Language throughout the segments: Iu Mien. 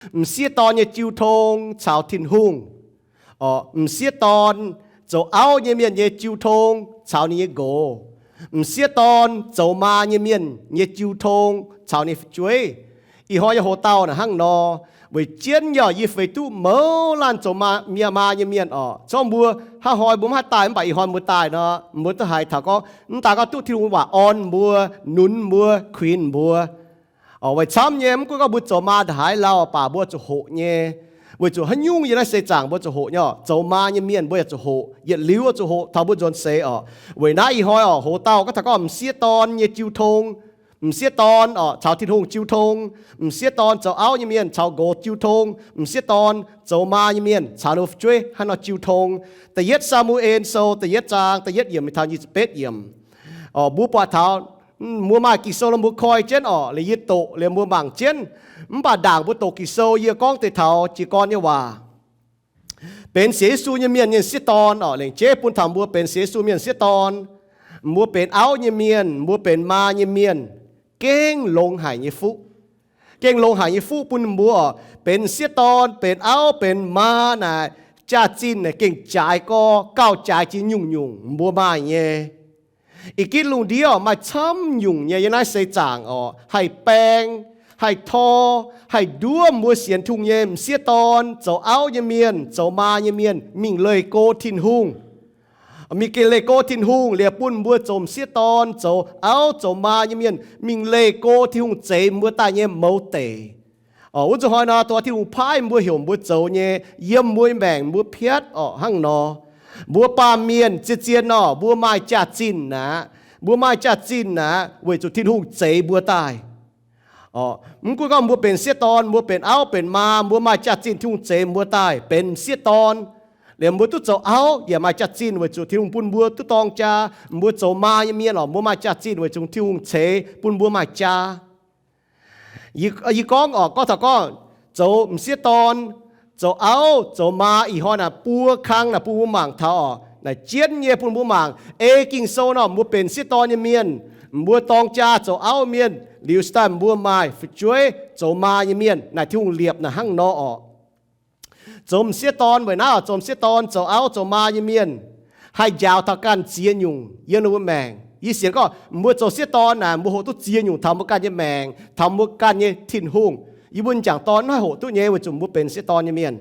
M'sieqv dorn nyei jiu tong caux Tin-Hungh. M'sieqv dorn zoux auv nyei mienh nyei jiu tong caux ninh nyei nqox. M'sieqv dorn zoux maa nyei mienh nyei jiu tong caux ninh fu'jueiv. Ih hnoi nyei hoc-dauh naaic hnangv nor, weic jienv yaac yie feix duqv mouz laanh zoux maa nyei mienh oc. Corc mbuo hnangv hnoi mbuo maiv haih daaih, mv baac ih hnoi mbuo daaih nor, mbuo duqv haiz taux gorngv mv daaih gorngv duqv Tin-Hungh waac orn mbuo, nunz mbuo, kuinx mbuo. Weic camv nyei, mv gunv gorngv mbuo zoux maa ndaaih haaix lauh, mv baac mbuo zuqc hoqc nyei. Weic zuqc haaix nyungc yiem naaiv seix zaangc mbuo zuqc hoqc nyei oc. Zoux maa nyei mienh mbuo yaac zuqc hoqc, yietc liuz zuqc hoqc taux mbuo nzuonx seix oc. Weic naaiv ih hnoi oc, hoc-dauh gorngv taux gorngv m'sieqv dorn nyei jiu tong, m'sieqv dorn oc caux Tin-Hungh jiu tong, m'sieqv dorn zoux auv nyei mienh caux nqox jiu tong, m'sieqv dorn zoux maa nyei mienh caux ninh fu'jueiv hnangv nor jiu tong. Da'yietv Saa^mu^en Sou da'yietv zaang da'yietv yiemc mingh taux nyic ziepc betv yiemc. Mbuo buatc taux, mbuo maaih Ging-Sou lorqc, mbuo koi jienv oc, liuz yie doqc liuz mbuo mangc jienv. Mv baac ndaangc mbuo doqc Ging-Sou yie gorngv deix taux jiez gorn nyei waac. Benx sienx Yesu nyei mienh nyei m'sieqv dorn oc, lengc jeiv bun taux mbuo benx sienx Yesu mienh m'sieqv dorn. Mbuo benx auv nyei mienh, mbuo benx maa nyei mienh, gengh longx haic nyei fuqv. Gengh longx haic nyei fuqv bun mbuo oc, benx m'sieqv dorn, benx auv, benx maa naaic, jaax-zinh naaic gengh jaaix gorx, gauh jaaix jiex nyungc-nyungc mbuo maaih nyei. Ih gitv lungh ndiev oc, maaih camv nyungc nyei yiem naaiv seix zaangc oc, haih baeng, haih tor, haih nduov mbuo sienx Tin-Hungh nyei m'sieqv dorn, zoux auv nyei mienh, zoux maa nyei mienh mingh leih go Tin-Hungh. Mingh gengh leih go Tin-Hungh liuz bun mbuo zoux m'sieqv dorn, zoux auv, zoux maa nyei mienh mingh leih go Tin-Hungh zeix mbuo daaih nyei mouz deic. Wuov zuqc hnoi nor, dongh Tin-Hungh paaiv mbuo heuc mbuo zoux nyei, yiem mbuo nyei maengc mbuo piatv oc hnangv nor. Mbuo baamh mienh zien-zien nor, mbuo maaih jaax-zinh aqv. Mbuo maaih jaax-zinh aqv weic zuqc Tin-Hungh zeix mbuo daaih. Mv gunv gorngv mbuo benx m'sieqv dorn, mbuo benx auv benx maa, mbuo maaih jaax-zinh Tin-Hungh zeix mbuo daaih benx m'sieqv dorn. Liuz mbuo duqv zoux auv yaac maaih jaax-zinh weic zuqc Tin-Hungh bun mbuo duqv dorng jaa. Mbuo zoux maa nyei mienh oc, mbuo maaih jaax-zinh weic zuqc Tin-Hungh ceix bun mbuo maaih jaa. Yie gorngv oc, gorngv taux gorngv zoux m'sieqv dorn, zoux auv, zoux maa ih hnoi naaic buo kang naaic bun mbuo mangc taux oc, naaic jienv nyei bun mbuo mangc. Ei Ging-Sou nor, mbuo benx m'sieqv dorn nyei mienh, mbuo dorng jaa zoux auv mienh liuz, se daaih mbuo maaih fu'jueiv zoux maa nyei mienh naaic, Tin-Hungh liepc naaic hnangv nor oc. Zoux m'sieqv dorn weic naaiv oc, zoux m'sieqv dorn, zoux auv, zoux maa nyei mienh haih njaaux taux ganh ziex nyungc yiem ninh mbuo maengc. Yie sienx gorngv mbuo zoux sieqv dorn naaic, mbuo hoqc duqv ziex nyungc taux mbuo ganh nyei maengc, taux mbuo ganh nyei Tin-Hungh. Yie mbuo m'jangc dorn mv haih hoqc duqv nyei weic zuqc mbuo benx sieqv dorn nyei mienh.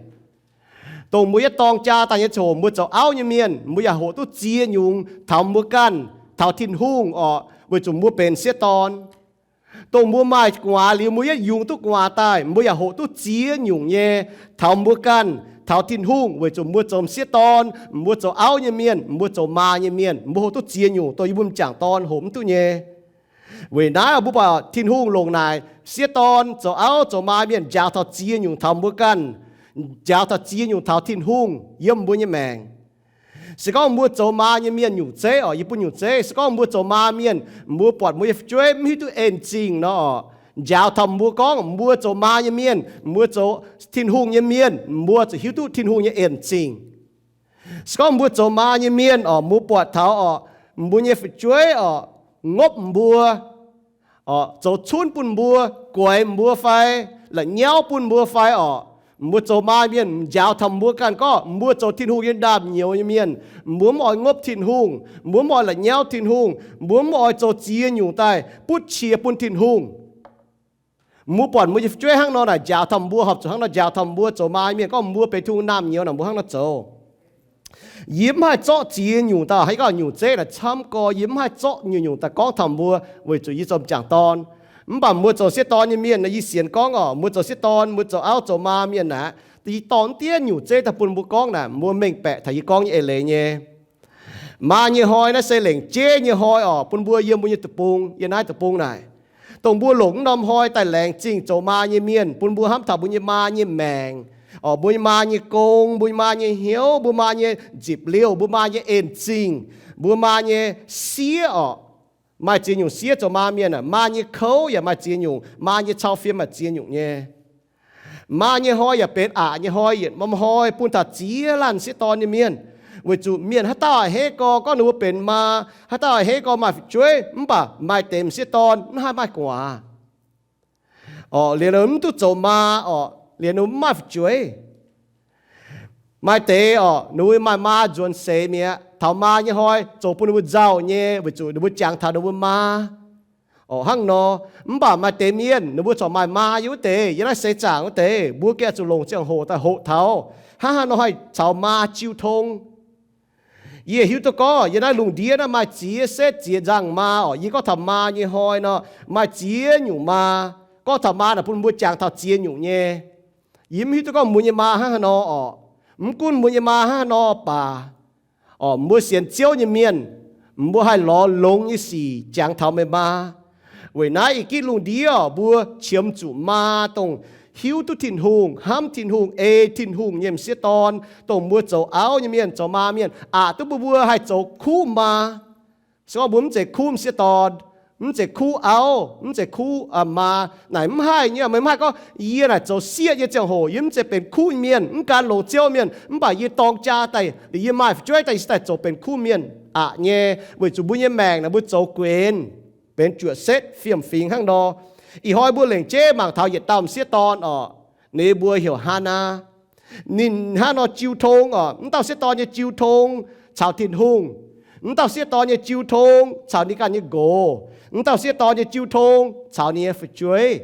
Dongh mbuo yietv dorng jaa daaih nyei ziangh hoc, mbuo zoux auv nyei mienh, mbuo yaac hoqc duqv ziex nyungc taux mbuo ganh, taux Tin-Hungh oc, weic zuqc mbuo benx sieqv dorn. Dongh mbuo maaih gu'nguaaz liuz, mbuo yietv yungz duqv gu'nguaaz daaih, mbuo yaac hoqc duqv ziex nyungc nyei taux mbuo ganh, taux Tin-Hungh, weic zuqc mbuo zoux m'sieqv dorn, mbuo zoux auv nyei mienh, mbuo zoux maa nyei mienh, mbuo hoqc duqv ziex nyungc dongh yie mbuo m'jangc dorn hoqc mv duqv nyei. Weic naaiv mbuo buatc Tin-Hungh longc naaic sieqv dorn, zoux auv, zoux maa mienh njaaux taux ziex nyungc taux mbuo ganh, njaaux taux ziex nyungc taux Tin-Hungh yiem mbuo nyei maengc. Se gorngv mbuo zoux maa nyei mienh nyungc zeiv oc, yie bun nyungc zeiv, se gorngv mbuo zoux maa mienh, mbuo buatc mbuo nyei fu'jueiv mv hiuv duqv en-zingh nor oc, njaaux taux mbuo gorngv mbuo zoux maa nyei mienh, mbuo zoux Tin-Hungh nyei mienh, mbuo zuqc hiuv duqv Tin-Hungh nyei en-zingh. Se gorngv mbuo zoux maa nyei mienh oc, mbuo buatc taux oc, mbuo nyei fu'jueiv oc, ngopv mbuo, zoux cunv bun mbuo, guaix mbuo fai la'nyauv bun mbuo fai oc, mbuo zoux maa mienh njaaux taux mbuo ganh gorngv mbuo zoux Tin-Hungh nyei naamh nyouz nyei mienh, mbuo mv oix ngopv Tin-Hungh, mbuo mv oix la'nyauv Tin-Hungh, mbuo mv oix zoux ziex nyungc daaih butv qiex bun Tin-Hungh. Mbuo buatc mbuo nyei fu'jueiv hnangv nor naaic, njaaux taux mbuo horpc zuqc hnangv nor njaaux taux mbuo zoux maa mienh gorngv mbuo benx Tin-Hungh naamh nyouz naaic, mbuo hnangv nor zoux. Yie mv haih zorqv ziex nyungc daaih, haaix gorngv nyungc zeiv naaic camv gorx, yie mv haih zorqv nyungc-nyungc daaih gorngv taux mbuo, weic zuqc yie zoux m'jangc dorn. Mv baac mbuo zoux sieqv dorn nyei mienh, yie sienx gorngv oc, mbuo zoux sieqv dorn, mbuo zoux auv zoux maa mienh aqv, yie dorh mv diev nyungc zeiv daaih bun mbuo gorngv naaic, mbuo mengh baeqc taux yie gorngv nyei eix leiz nyei. Maa nyei hnoi naaiv se lengc jeiv nyei hnoi oc, bun mbuo yiem mbuo nyei deic-bung, yiem naaiv deic-bung naaic. Dongh mbuo longc mv norm hnoi daaih laengz zingh zoux maa nyei mienh, bun mbuo hnamv taux mbuo nyei maa nyei maengc, oc, mbuo nyei maa nyei gong, mbuo nyei maa nyei hnyouv, mbuo maa nyei nzipc liouh, mbuo maa nyei en-zingh, mbuo maa nyei siev oc. Maaih ziex nyungc siev zoux maa mienh, maa nyei kouv yaac maaih ziex nyungc, maa nyei cau fiem maaih ziex nyungc nyei. Maa nyei hnoi yaac benx aqc nyei hnoi, yietc norm hnoi bun taux ziex laanh sieqv dorn nyei mienh. Weic zuqc mienh haaix dauh a'hneiv gorx gorngv ninh mbuo benx maa, haaix dauh a'hneiv gorx maaih fu'jueiv, mv baac maaih deix m'sieqv dorn mv haih maaih gu'nguaaz. Oc, liuz mv duqv zoux maa oc, liuz ninh mbuo mv maaih fu'jueiv. Maaih deix orqc, ninh mbuo maaih maa nzuonx seix mi'aqv. Taux maa nyei hnoi zoux bun ninh mbuo nzauh nyei, weic zuqc ninh mbuo jangx taux ninh mbuo maa. Orqc, hnangv nor, mv baac maaih deix mienh ninh mbuo corc maaih maa yiem wuov deix, yiem naaiv seix zaangc wuov deix, mbuo gengh zuqc longc ziangh hoc daaih hoqc taux, hnangv haaix nor haih caux maa jiu tong. Yie hiuv duqv gorngv yiem naaiv lungh ndiev naaiv maaih ziex setv ziex nzangc maa orqc. Yie gorngv taux maa nyei hnoi nor, maaih ziex nyungc maa. Gorngv taux maa naaic bun mbuo jangx taux ziex nyungc nyei. Yie mv hiuv duqv gorngv mbuo nyei maa hnangv haaix nor orqc. Mv gunv mbuo nyei maa hnangv haaix nor baac, orqc, mbuo sienx Ziouv nyei mienh, mbuo haih lorz longx nyei sic jangx taux meih maa. Weic naaiv ih gitv lungh ndiev orqc, mbuo qiemx zuqc maa dongh hiuv duqv Tin-Hungh, hnamv Tin-Hungh, ei Tin-Hungh nyei m'sieqv dorn, dongh mbuo zoux auv nyei mienh, zoux maa mienh, aqc duqv bun mbuo haih zoux kuv maa. Se gorngv mbuo mv zeiz kuv m'sieqv dorn, mv zeiz kuv auv, mv zeiz kuv maa, naaic mv haih nyei. Meih mv haih gorngv, yie naaic zoux sieqv nyei ziangh hoc yie mv zeiz benx kuv mienh, mv gan longx Ziouv mienh, mv baac yie dorng jaa daaih, liuz yie maaih fu'jueiv daaih, yie daaih zoux benx kuv mienh. Aqc nyei, weic zuqc mbuo nyei maengc naaic mbuo zoux guenx, benx juoqc setv fiem-fingx hnangv nor. Ih hnoi mbuo lengc jeiv mangc taux yietc dauh m'sieqv dorn orqc, ninh mbuo heuc Hannaa. Ninh hnangv nor jiu tong orqc, mv dauh sieqv dorn nyei jiu tong caux Tin-Hungh. Mv dauh sieqv dorn nyei jiu tong caux ninh ganh nyei nqox. Mv dauh sieqv dorn nyei jiu tong caux ninh nyei fu'jueiv.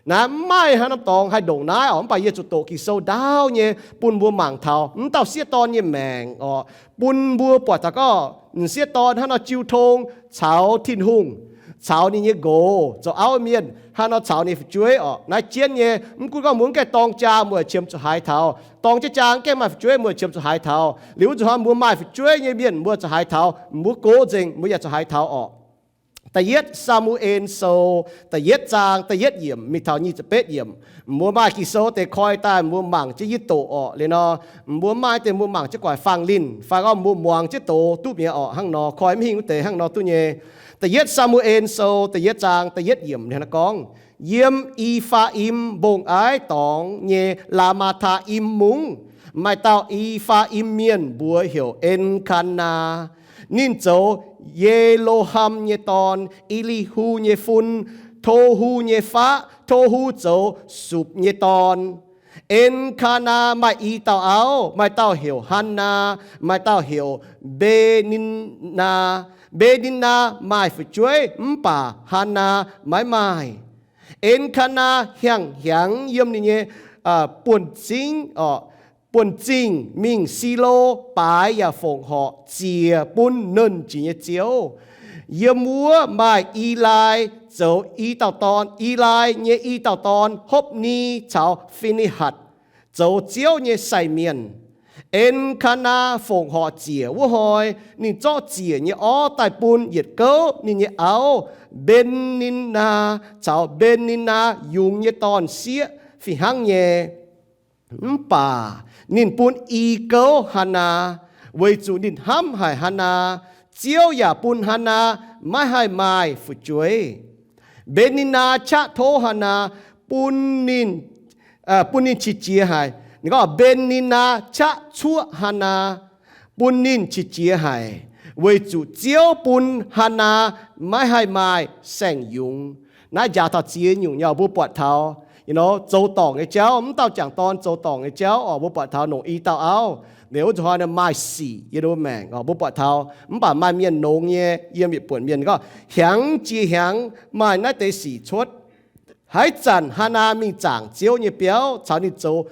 Naaiv mv maaih haaix norm dorngx haih ndongc naaiv orqc, mv baac yie zuqc doqc Ging-Sou ndaauv nyei bun mbuo mangc taux mv dauh sieqv dorn nyei maengc orqc, bun mbuo buatc taux gorngv m'sieqv dorn hnangv nor jiu tong caux Tin-Hungh, caux ninh nyei nqox, zoux auv mienh hnangv nor caux ninh fu'jueiv orqc. Naaiv jienv nyei, mv gunv gorngv mbuo mv gaengh dorng jaa, mbuo qiemx zuqc haaix taux, dorng jienv jaa mv gaengh maaih fu'jueiv, mbuo qiemx zuqc haaix taux. Liuz wuov nzunc hnoi mbuo maaih fu'jueiv nyei mienh, mbuo zuqc haaix taux, mbuo gox nzengc mbuo yaac zuqc haaix taux orqc. Da'yietv Saa^mu^en Sou, da'yietv zaang, da'yietv yiemc mingh taux nyic ziepc betv yiemc. Mbuo maaih Ging-Sou deix koi daaih mbuo mangc jienv yie doqc orqc. Liuz nor, mbuo maaih deix mbuo mangc jienv gu'nguaaic fangx linh, fai gorngv mbuo muangx jienv doz duqv mi'aqv orqc. Hnangv nor koi mv hingh wuov deix hnangv nor duqv nyei. Da'yietv Saa^mu^en Sou, da'yietv zaang, da'yietv yiemc ninh gorngv, yiem I^faa^im Mbong-Aiv dorngx nyei Laa^maa^taa^im Mungv, maaih dauh I^faa^im mienh mbuox heuc En^kaa^naa. Ninh zoux Ye^lo^ham nyei dorn, E^li^hu nyei fun, To^hu nyei faqv. To^hu zoux Supc nyei dorn. En^kaa^naa maaih i dauh auv, maaih dauh heuc Hannaa, maaih dauh heuc Mbe^nin^naa. Mbe^nin^naa maaih fu'jueiv mv baac Hannaa maiv maaih. En^kaa^naa hiangx hiangx yiem ninh nyei buonv-zingv, buonv-zingh mingh Silo baaix yaac fongc horc ziec bun Nernh Jiex nyei Ziouv. Yiem wuov maaih Eli zoux i dauh dorn. Eli nyei i dauh dorn, Hopv^ni caux Fi^ni^hatc, zoux Ziouv nyei sai mienh. En^kaa^naa fongc horc ziec wuov hnoi, ninh zorqv ziec nyei orv daaih bun yietc gouv ninh nyei auv, Mbe^nin^naa, caux Mbe^nin^naa yungz nyei dorn-sieqv fih hnangv nyei. Mv baac ninh bun i gouv Hannaa, weic zuqc ninh hnamv haic Hannaa. Ziouv yaac bun Hannaa maiv haih maaih fu'jueiv. Mbe^nin^naa qaqv tov Hannaa, bun ninh, bun ninh qiex jiez haic. Ninh gorngv Mbe^nin^naa qaqv cuoqv Hannaa, bun ninh qiex jiez haic, weic zuqc Ziouv bun Hannaa maiv haih maaih saeng-yungz. Naaiv njaaux taux ziex nyungc nyei mbuo buatc taux, you know, zoux dorngc nyei jauv, mv dauh jangc dorn zoux dorngc nyei jauv orqc, mbuo buatc taux longc i dauh auv. Liuz wuov nzunc hnoi maaih sic yiem ninh mbuo maengc orqc, mbuo buatc taux. Mv baac maaih mienh nongx nyei yiem yietc buonc mienh gorngv hiangx jiex hiangx maaih naaiv deix sic cuotv. Haaix zanc Hannaa mingh zaangc Ziouv nyei biauv caux ninh zoux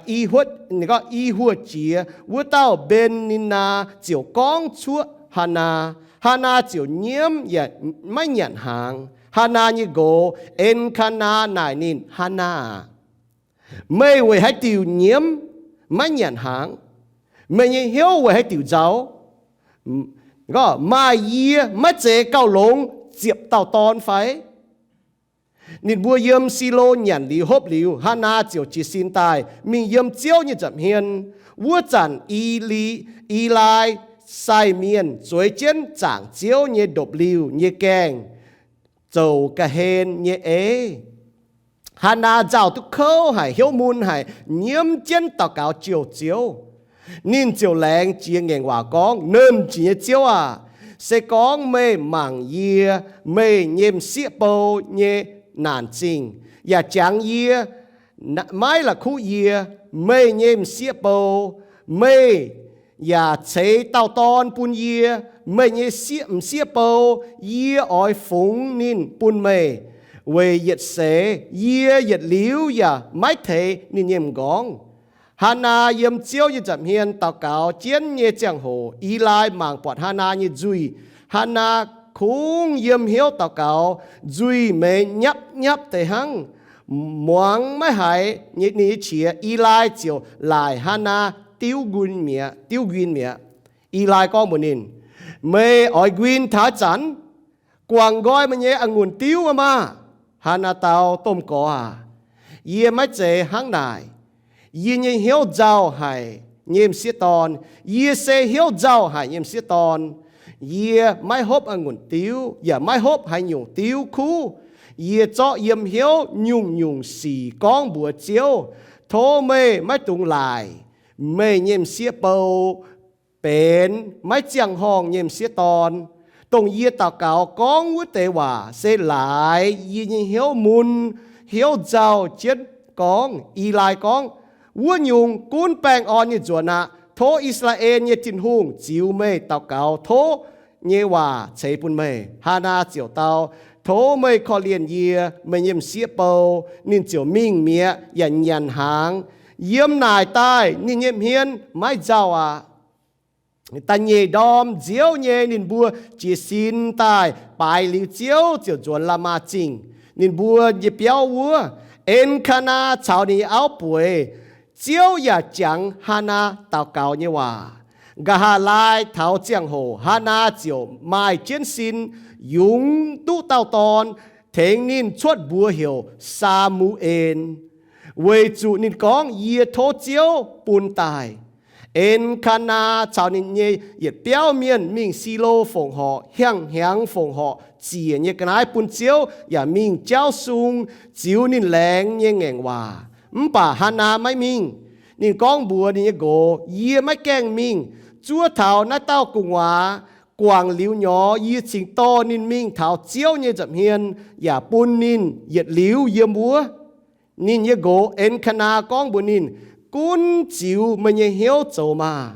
i huotv, ninh gorngv i huoqv jiex, wuov dauh Mbe^nin^naa ziouc gorngv cuoqv Hannaa. Hannaa ziouc nyiemv yaac maiv nyanc hnaangx. Hannaa nyei nqox, En^kaa^naa, naaic ninh, Hannaa aac, meih weic haaix diuc nyiemv maiv nyanc hnaangx? Meih nyei hnyouv weic haaix diuc nzauh? Maaih yie maiv zeiz gauh longx ziepc dauh dorn fai? Ninh mbuo yiem Silo nyanc liuz hopv liuz, Hannaa ziouc jiez sin daaih mingh yiem Ziouv nyei nza'hmien. Wuov zanc Eli, Eli sai mienh zueiz jienv zaangc Ziouv nyei ndopv-liuh nyei gaengh zoux ga'hlen nyei eix. Hannaa nzauh duqv kouv haic, hnyouv mun haic, nyiemv jienv daux gaux jouh Ziouv. Ninh ziouc laengz jiex ngaengc waac gorngv, Nernh Jiex nyei Ziouv aah! Se gorngv meih mangc yie, meih nyei m'sieqv bou nyei naanc zingh, yaac jangx yie maiv la'kuqv yie, meih nyei m'sieqv bou. Meih yaac ceix dauh dorn bun yie, meih nyei sieqv, m'sieqv bou. Yie oix fungx ninh bun meih weic yietc seix. Yie yietc liuz yaac maiv teix ninh nyei m'nqorngv. Hannaa yiem Ziouv nyei nza'hmien daux gaux jienv nyei ziangh hoc, Elai mangc buatc Hannaa nyei nzuih. Hannaa kungx yiem hnyouv daux gaux, nzuih meix nyapv nyapv deix hnangv, muangx maiv haiz ninh nyei qiex. Elai ziouc laaic Hannaa diuv nquin mi'aqv, diuv nquin mi'aqv. Elai gorngv mbuox ninh, Meih oix nquin taux haaix zanc? Guangc nqoi meih nyei a'ngunc diuv maah! Hannaa dau, Domh Gorx aac, yie maiv zeiz hnangv naaic. Yie nyei hnyouv nzauh haic nyei m'sieqv dorn. Yie se hnyouv nzauh haic nyei m'sieqv dorn. Yie maiv hopv a'ngunc diuv yaac maiv hopv haaix nyungc diuv kuv. Yie zorqv yiem hnyouv nyungc-nyungc sic gorngv mbuox Ziouv, Tov meih maiv dungx laaic meih nyei m'sieqv bou benx maiv ziangh horngh nyei m'sieqv dorn. Dongh yie daux gaux gorngv wuov deix waac se laaix yie nyei hnyouv mun, hnyouv nzauh jienv gorngv. Elai gorngv, Wuov nyungc gunv baengh orn nyei nzuonx aqv. Tov I^saa^laa^en nyei Tin-Hungh ziux meih daux gaux tov nyei waac ceix bun meih. Hannaa ziouc dau, Tov meih korv-lienh yie, meih nyei m'sieqv bou. Ninh ziouc mingh mi'aqv yaac nyanc hnaangx. Yiem naaic daaih ninh nyei hmien maiv nzauh aqv. Da'nyeic ndorm nziouv nyei ninh mbuo jiez sin daaih baaix liuz Ziouv ziouc nzuonx Laamaa Zingh, ninh mbuo nyei biauv wuov. En^kaa^naa caux ninh nyei auv bueix. Ziouv yaac jangx Hannaa daux gaux nyei waac. Nqa'haav laai taux ziangh hoc Hannaa ziouc maaih jienv sin, yungz duqv dauh dorn, tengx ninh cuotv mbuox heuc Saa^mu^en, weic zuqc ninh gorngv, Yie tov Ziouv bun daaih. En^kaa^naa caux ninh nyei yietc biauv mienh mingh Silo fongc horc, hiang hnyangx fongc horc, ziec nyei ga'naaiv bun Ziouv, yaac mingh jauv sung ziux ninh laengz nyei ngaengc waac. Mv baac Hannaa maiv mingh. Ninh gorngv mbuox ninh nyei nqox, Yie maiv gaengh mingh. Zuov taux naaiv dauh gu'nguaaz guangc liuz nyorx, yie cingx dorh ninh mingh taux Ziouv nyei nza'hmien yaac bun ninh yietc liuz yiem wuov. Ninh nyei nqox En^kaa^naa gorngv mbuox ninh, Gunv ziux meih nyei hnyouv zoux maah!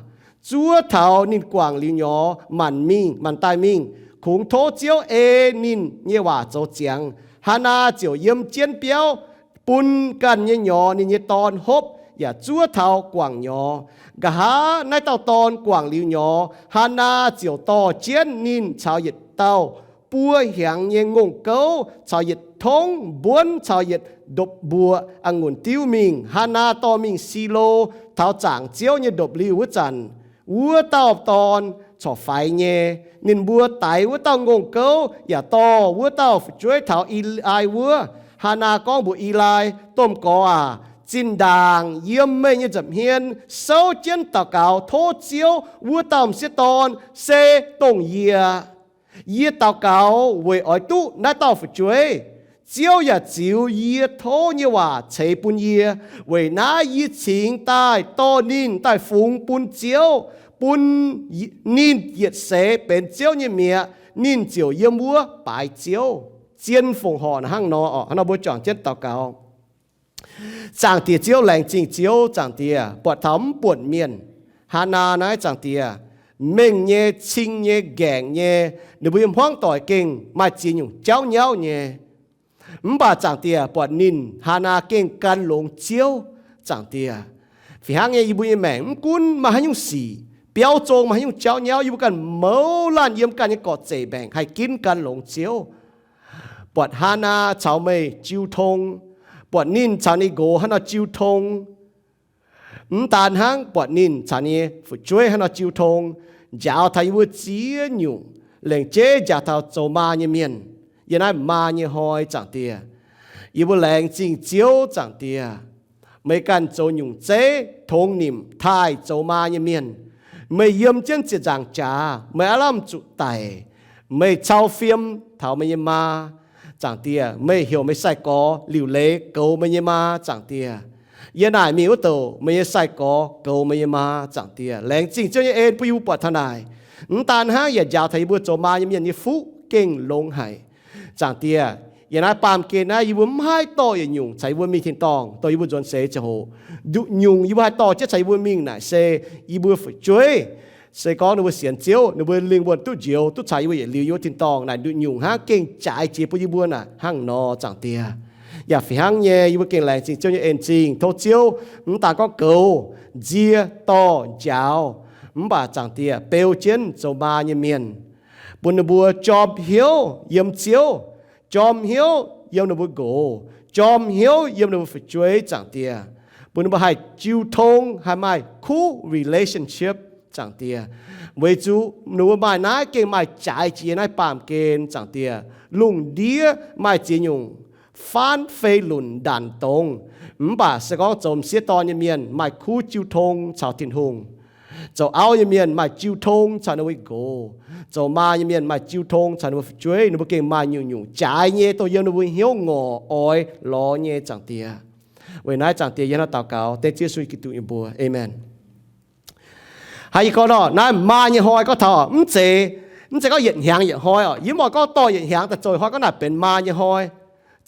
Zuov taux ninh guangc liuz nyorx, maanc mingh, maanc daaih mingh. Kungx tov Ziouv ei ninh nyei waac zoux ziangx. Hannaa ziouc yiem jienv biauv bun ganh nyei nyorx ninh nyei dorn hopv, yaac zuov taux guangc nyorx. Nqa'haav naaiv dauh dorn guangc liuz nyorx, Hannaa ziouc dorh jienv ninh caux yietc dauh buo hnyangx nyei ngongh gouv caux yietc tongv mbuonv caux yietc ndopv-mbuoqc a'ngunc diuv mingh. Hannaa dorh mingh Silo taux zaangc Ziouv nyei ndopv-liuh wuov zanc, wuov dauh dorn corc faix nyei. Ninh mbuo daix wuov dauh ngongh gouv yaac dorh wuov dauh fu'jueiv taux Elai wuov. Hannaa gorngv mbuox Elai, Domh Gorx aac, zinh ndaangc yiem meih nyei nza'hmien souv jienv daux gaux tov Ziouv wuov dauh m'sieqv dorn se dongh yie. Yie daux gaux weic oix duqv naaiv dauh fu'jueiv. Ziouv yaac ziux yie tov nyei waac ceix bun yie. Weic naaiv yie cingx daaih dorh ninh daaih fungx bun Ziouv, bun ninh yietc seix benx Ziouv nyei mi'aqv. Ninh ziouc yiem wuov baaix Ziouv. Zien fongc horc hnangv nor oc. Hnangv nor mbuo juangc jienv daux gaux. Zaangc Diex Ziouv, laengz zingh Ziouv. Zaangc Diex, buatc taux mv buonc mienh, Hannaa naaiv, Zaangc Diex, mengh nyei, cing nyei, ngaengc nyei, ninh mbuo yiem hmuangv doic gengh maaih ziex nyungc jauv nyauv nyei. Mv baac Zaangc Diex, buatc ninh, Hannaa, gengh gan longx Ziouv. Zaangc Diex, fih hnangv nyei, yie mbuo nyei maengc mv gunv maaih haaix nyungc sic, biauv zong maaih haaix nyungc jauv nyauv, yie mbuo ganh mouz laanh yiem ganh nyei gorqv-zeic maengc haih ginv gan longx Ziouv. Buatc Hannaa caux meih jiu tong, buatc ninh caux ninh nqox hnangv nor jiu tong. Mv daan hnangv, buatc ninh caux ninh nyei fu'jueiv hnangv nor jiu tong, njaaux taux yie mbuo ziex nyungc, lengc jeiv njaaux taux zoux maa nyei mienh yiem naaiv maa nyei hnoi, Zaangc Diex. Yie mbuo laengz zingh Ziouv, Zaangc Diex. Meih ganh zoux nyungc zeiv tongx nimc taaih zoux maa nyei mienh. Meih yiem jienv ziepc nzaangc jaax, meih aav lamh zuqc daic. Meih cau fiem taux meih nyei maa, Zaangc Diex. Meih heuc meih sai-gorx liuc leiz goux meih nyei maa, Zaangc Diex. Yie naaic mingh wuov douc meih nyei sai-gorx goux meih nyei maa, Zaangc Diex. Laengz zingh Ziouv nyei en bun yie mbuo buatc taux naaic. Mv daan hnangv, yaac njaaux taux yie mbuo zoux maa nyei mienh nyei fuqv gengh longx haic, Zaangc Diex. Yiem naaiv baamh gen naaiv yie mbuo mv haih dorh yietc nyungc caux yie mbuo mingh tin-dorngh, dongh yie mbuo nzuonx seix ziangh hoc. Nduqc nyungc yie mbuo haih dorh jienv caux yie mbuo mingh naaic se yie mbuo fu'jueiv, se gorngv ninh mbuo sienx Ziouv, ninh mbuo lingh wuonh duqv njoux, duqv caux yie mbuo yietc liuz yiem wuov tin-dorngh naaic, nduqc nyungc hnangv gengh jaaix jiex bun yie mbuo naaic hnangv nor, Zaangc Diex. Yaac fih hnangv nyei, yie mbuo gengh laengz zingh Ziouv nyei en zingh. Tov Ziouv mv daan gorngv goux, nzie, dorh, njaaux, mv baac Zaangc Diex beu jienv zoux maa nyei mienh, bun ninh mbuo jorm hnyouv yiem Ziouv, jorm hnyouv yiem ninh mbuo nqox, jorm hnyouv yiem ninh mbuo fu'jueiv, Zaangc Diex, bun ninh mbuo haih jiu tong, haih maaih kuv relationship, Zaangc Diex, weic zuqc ninh mbuo maaih naaiv gengh maaih jaaix jiex naaiv baamh gen, Zaangc Diex. Lungh ndiev maaih ziex nyungc faanv fei lunc ndanc dongz, mv baac se gorngv zoux m'sieqv dorn nyei mienh maaih kuv jiu tong caux Tin-Hungh. Zoux auv nyei mienh maaih jiu tong caux ninh mbuo nqox. Zoux maa nyei mienh maaih jiu tong caux ninh mbuo fu'jueiv. Ninh mbuo gengh maaih nyungc-nyungc jaaix nyei dongh yiem ninh mbuo hnyouv ngorc oix lorz nyei, Zaangc Diex. Weic naaiv, Zaangc Diex, yie hnangv daux gaux dengv Ziouv Yesu Giduc nyei mbuox, aamen. Haiz yie gorngv nor, naaiv maa nyei hnoi gorngv taux mv zeiz, mv zeiz gorngv yietc hnyangx yietc hnoi oc. Yie mv oix gorngv dorh yietc hnyangx daaih zoux hnoi gorngv naaic benx maa nyei hnoi.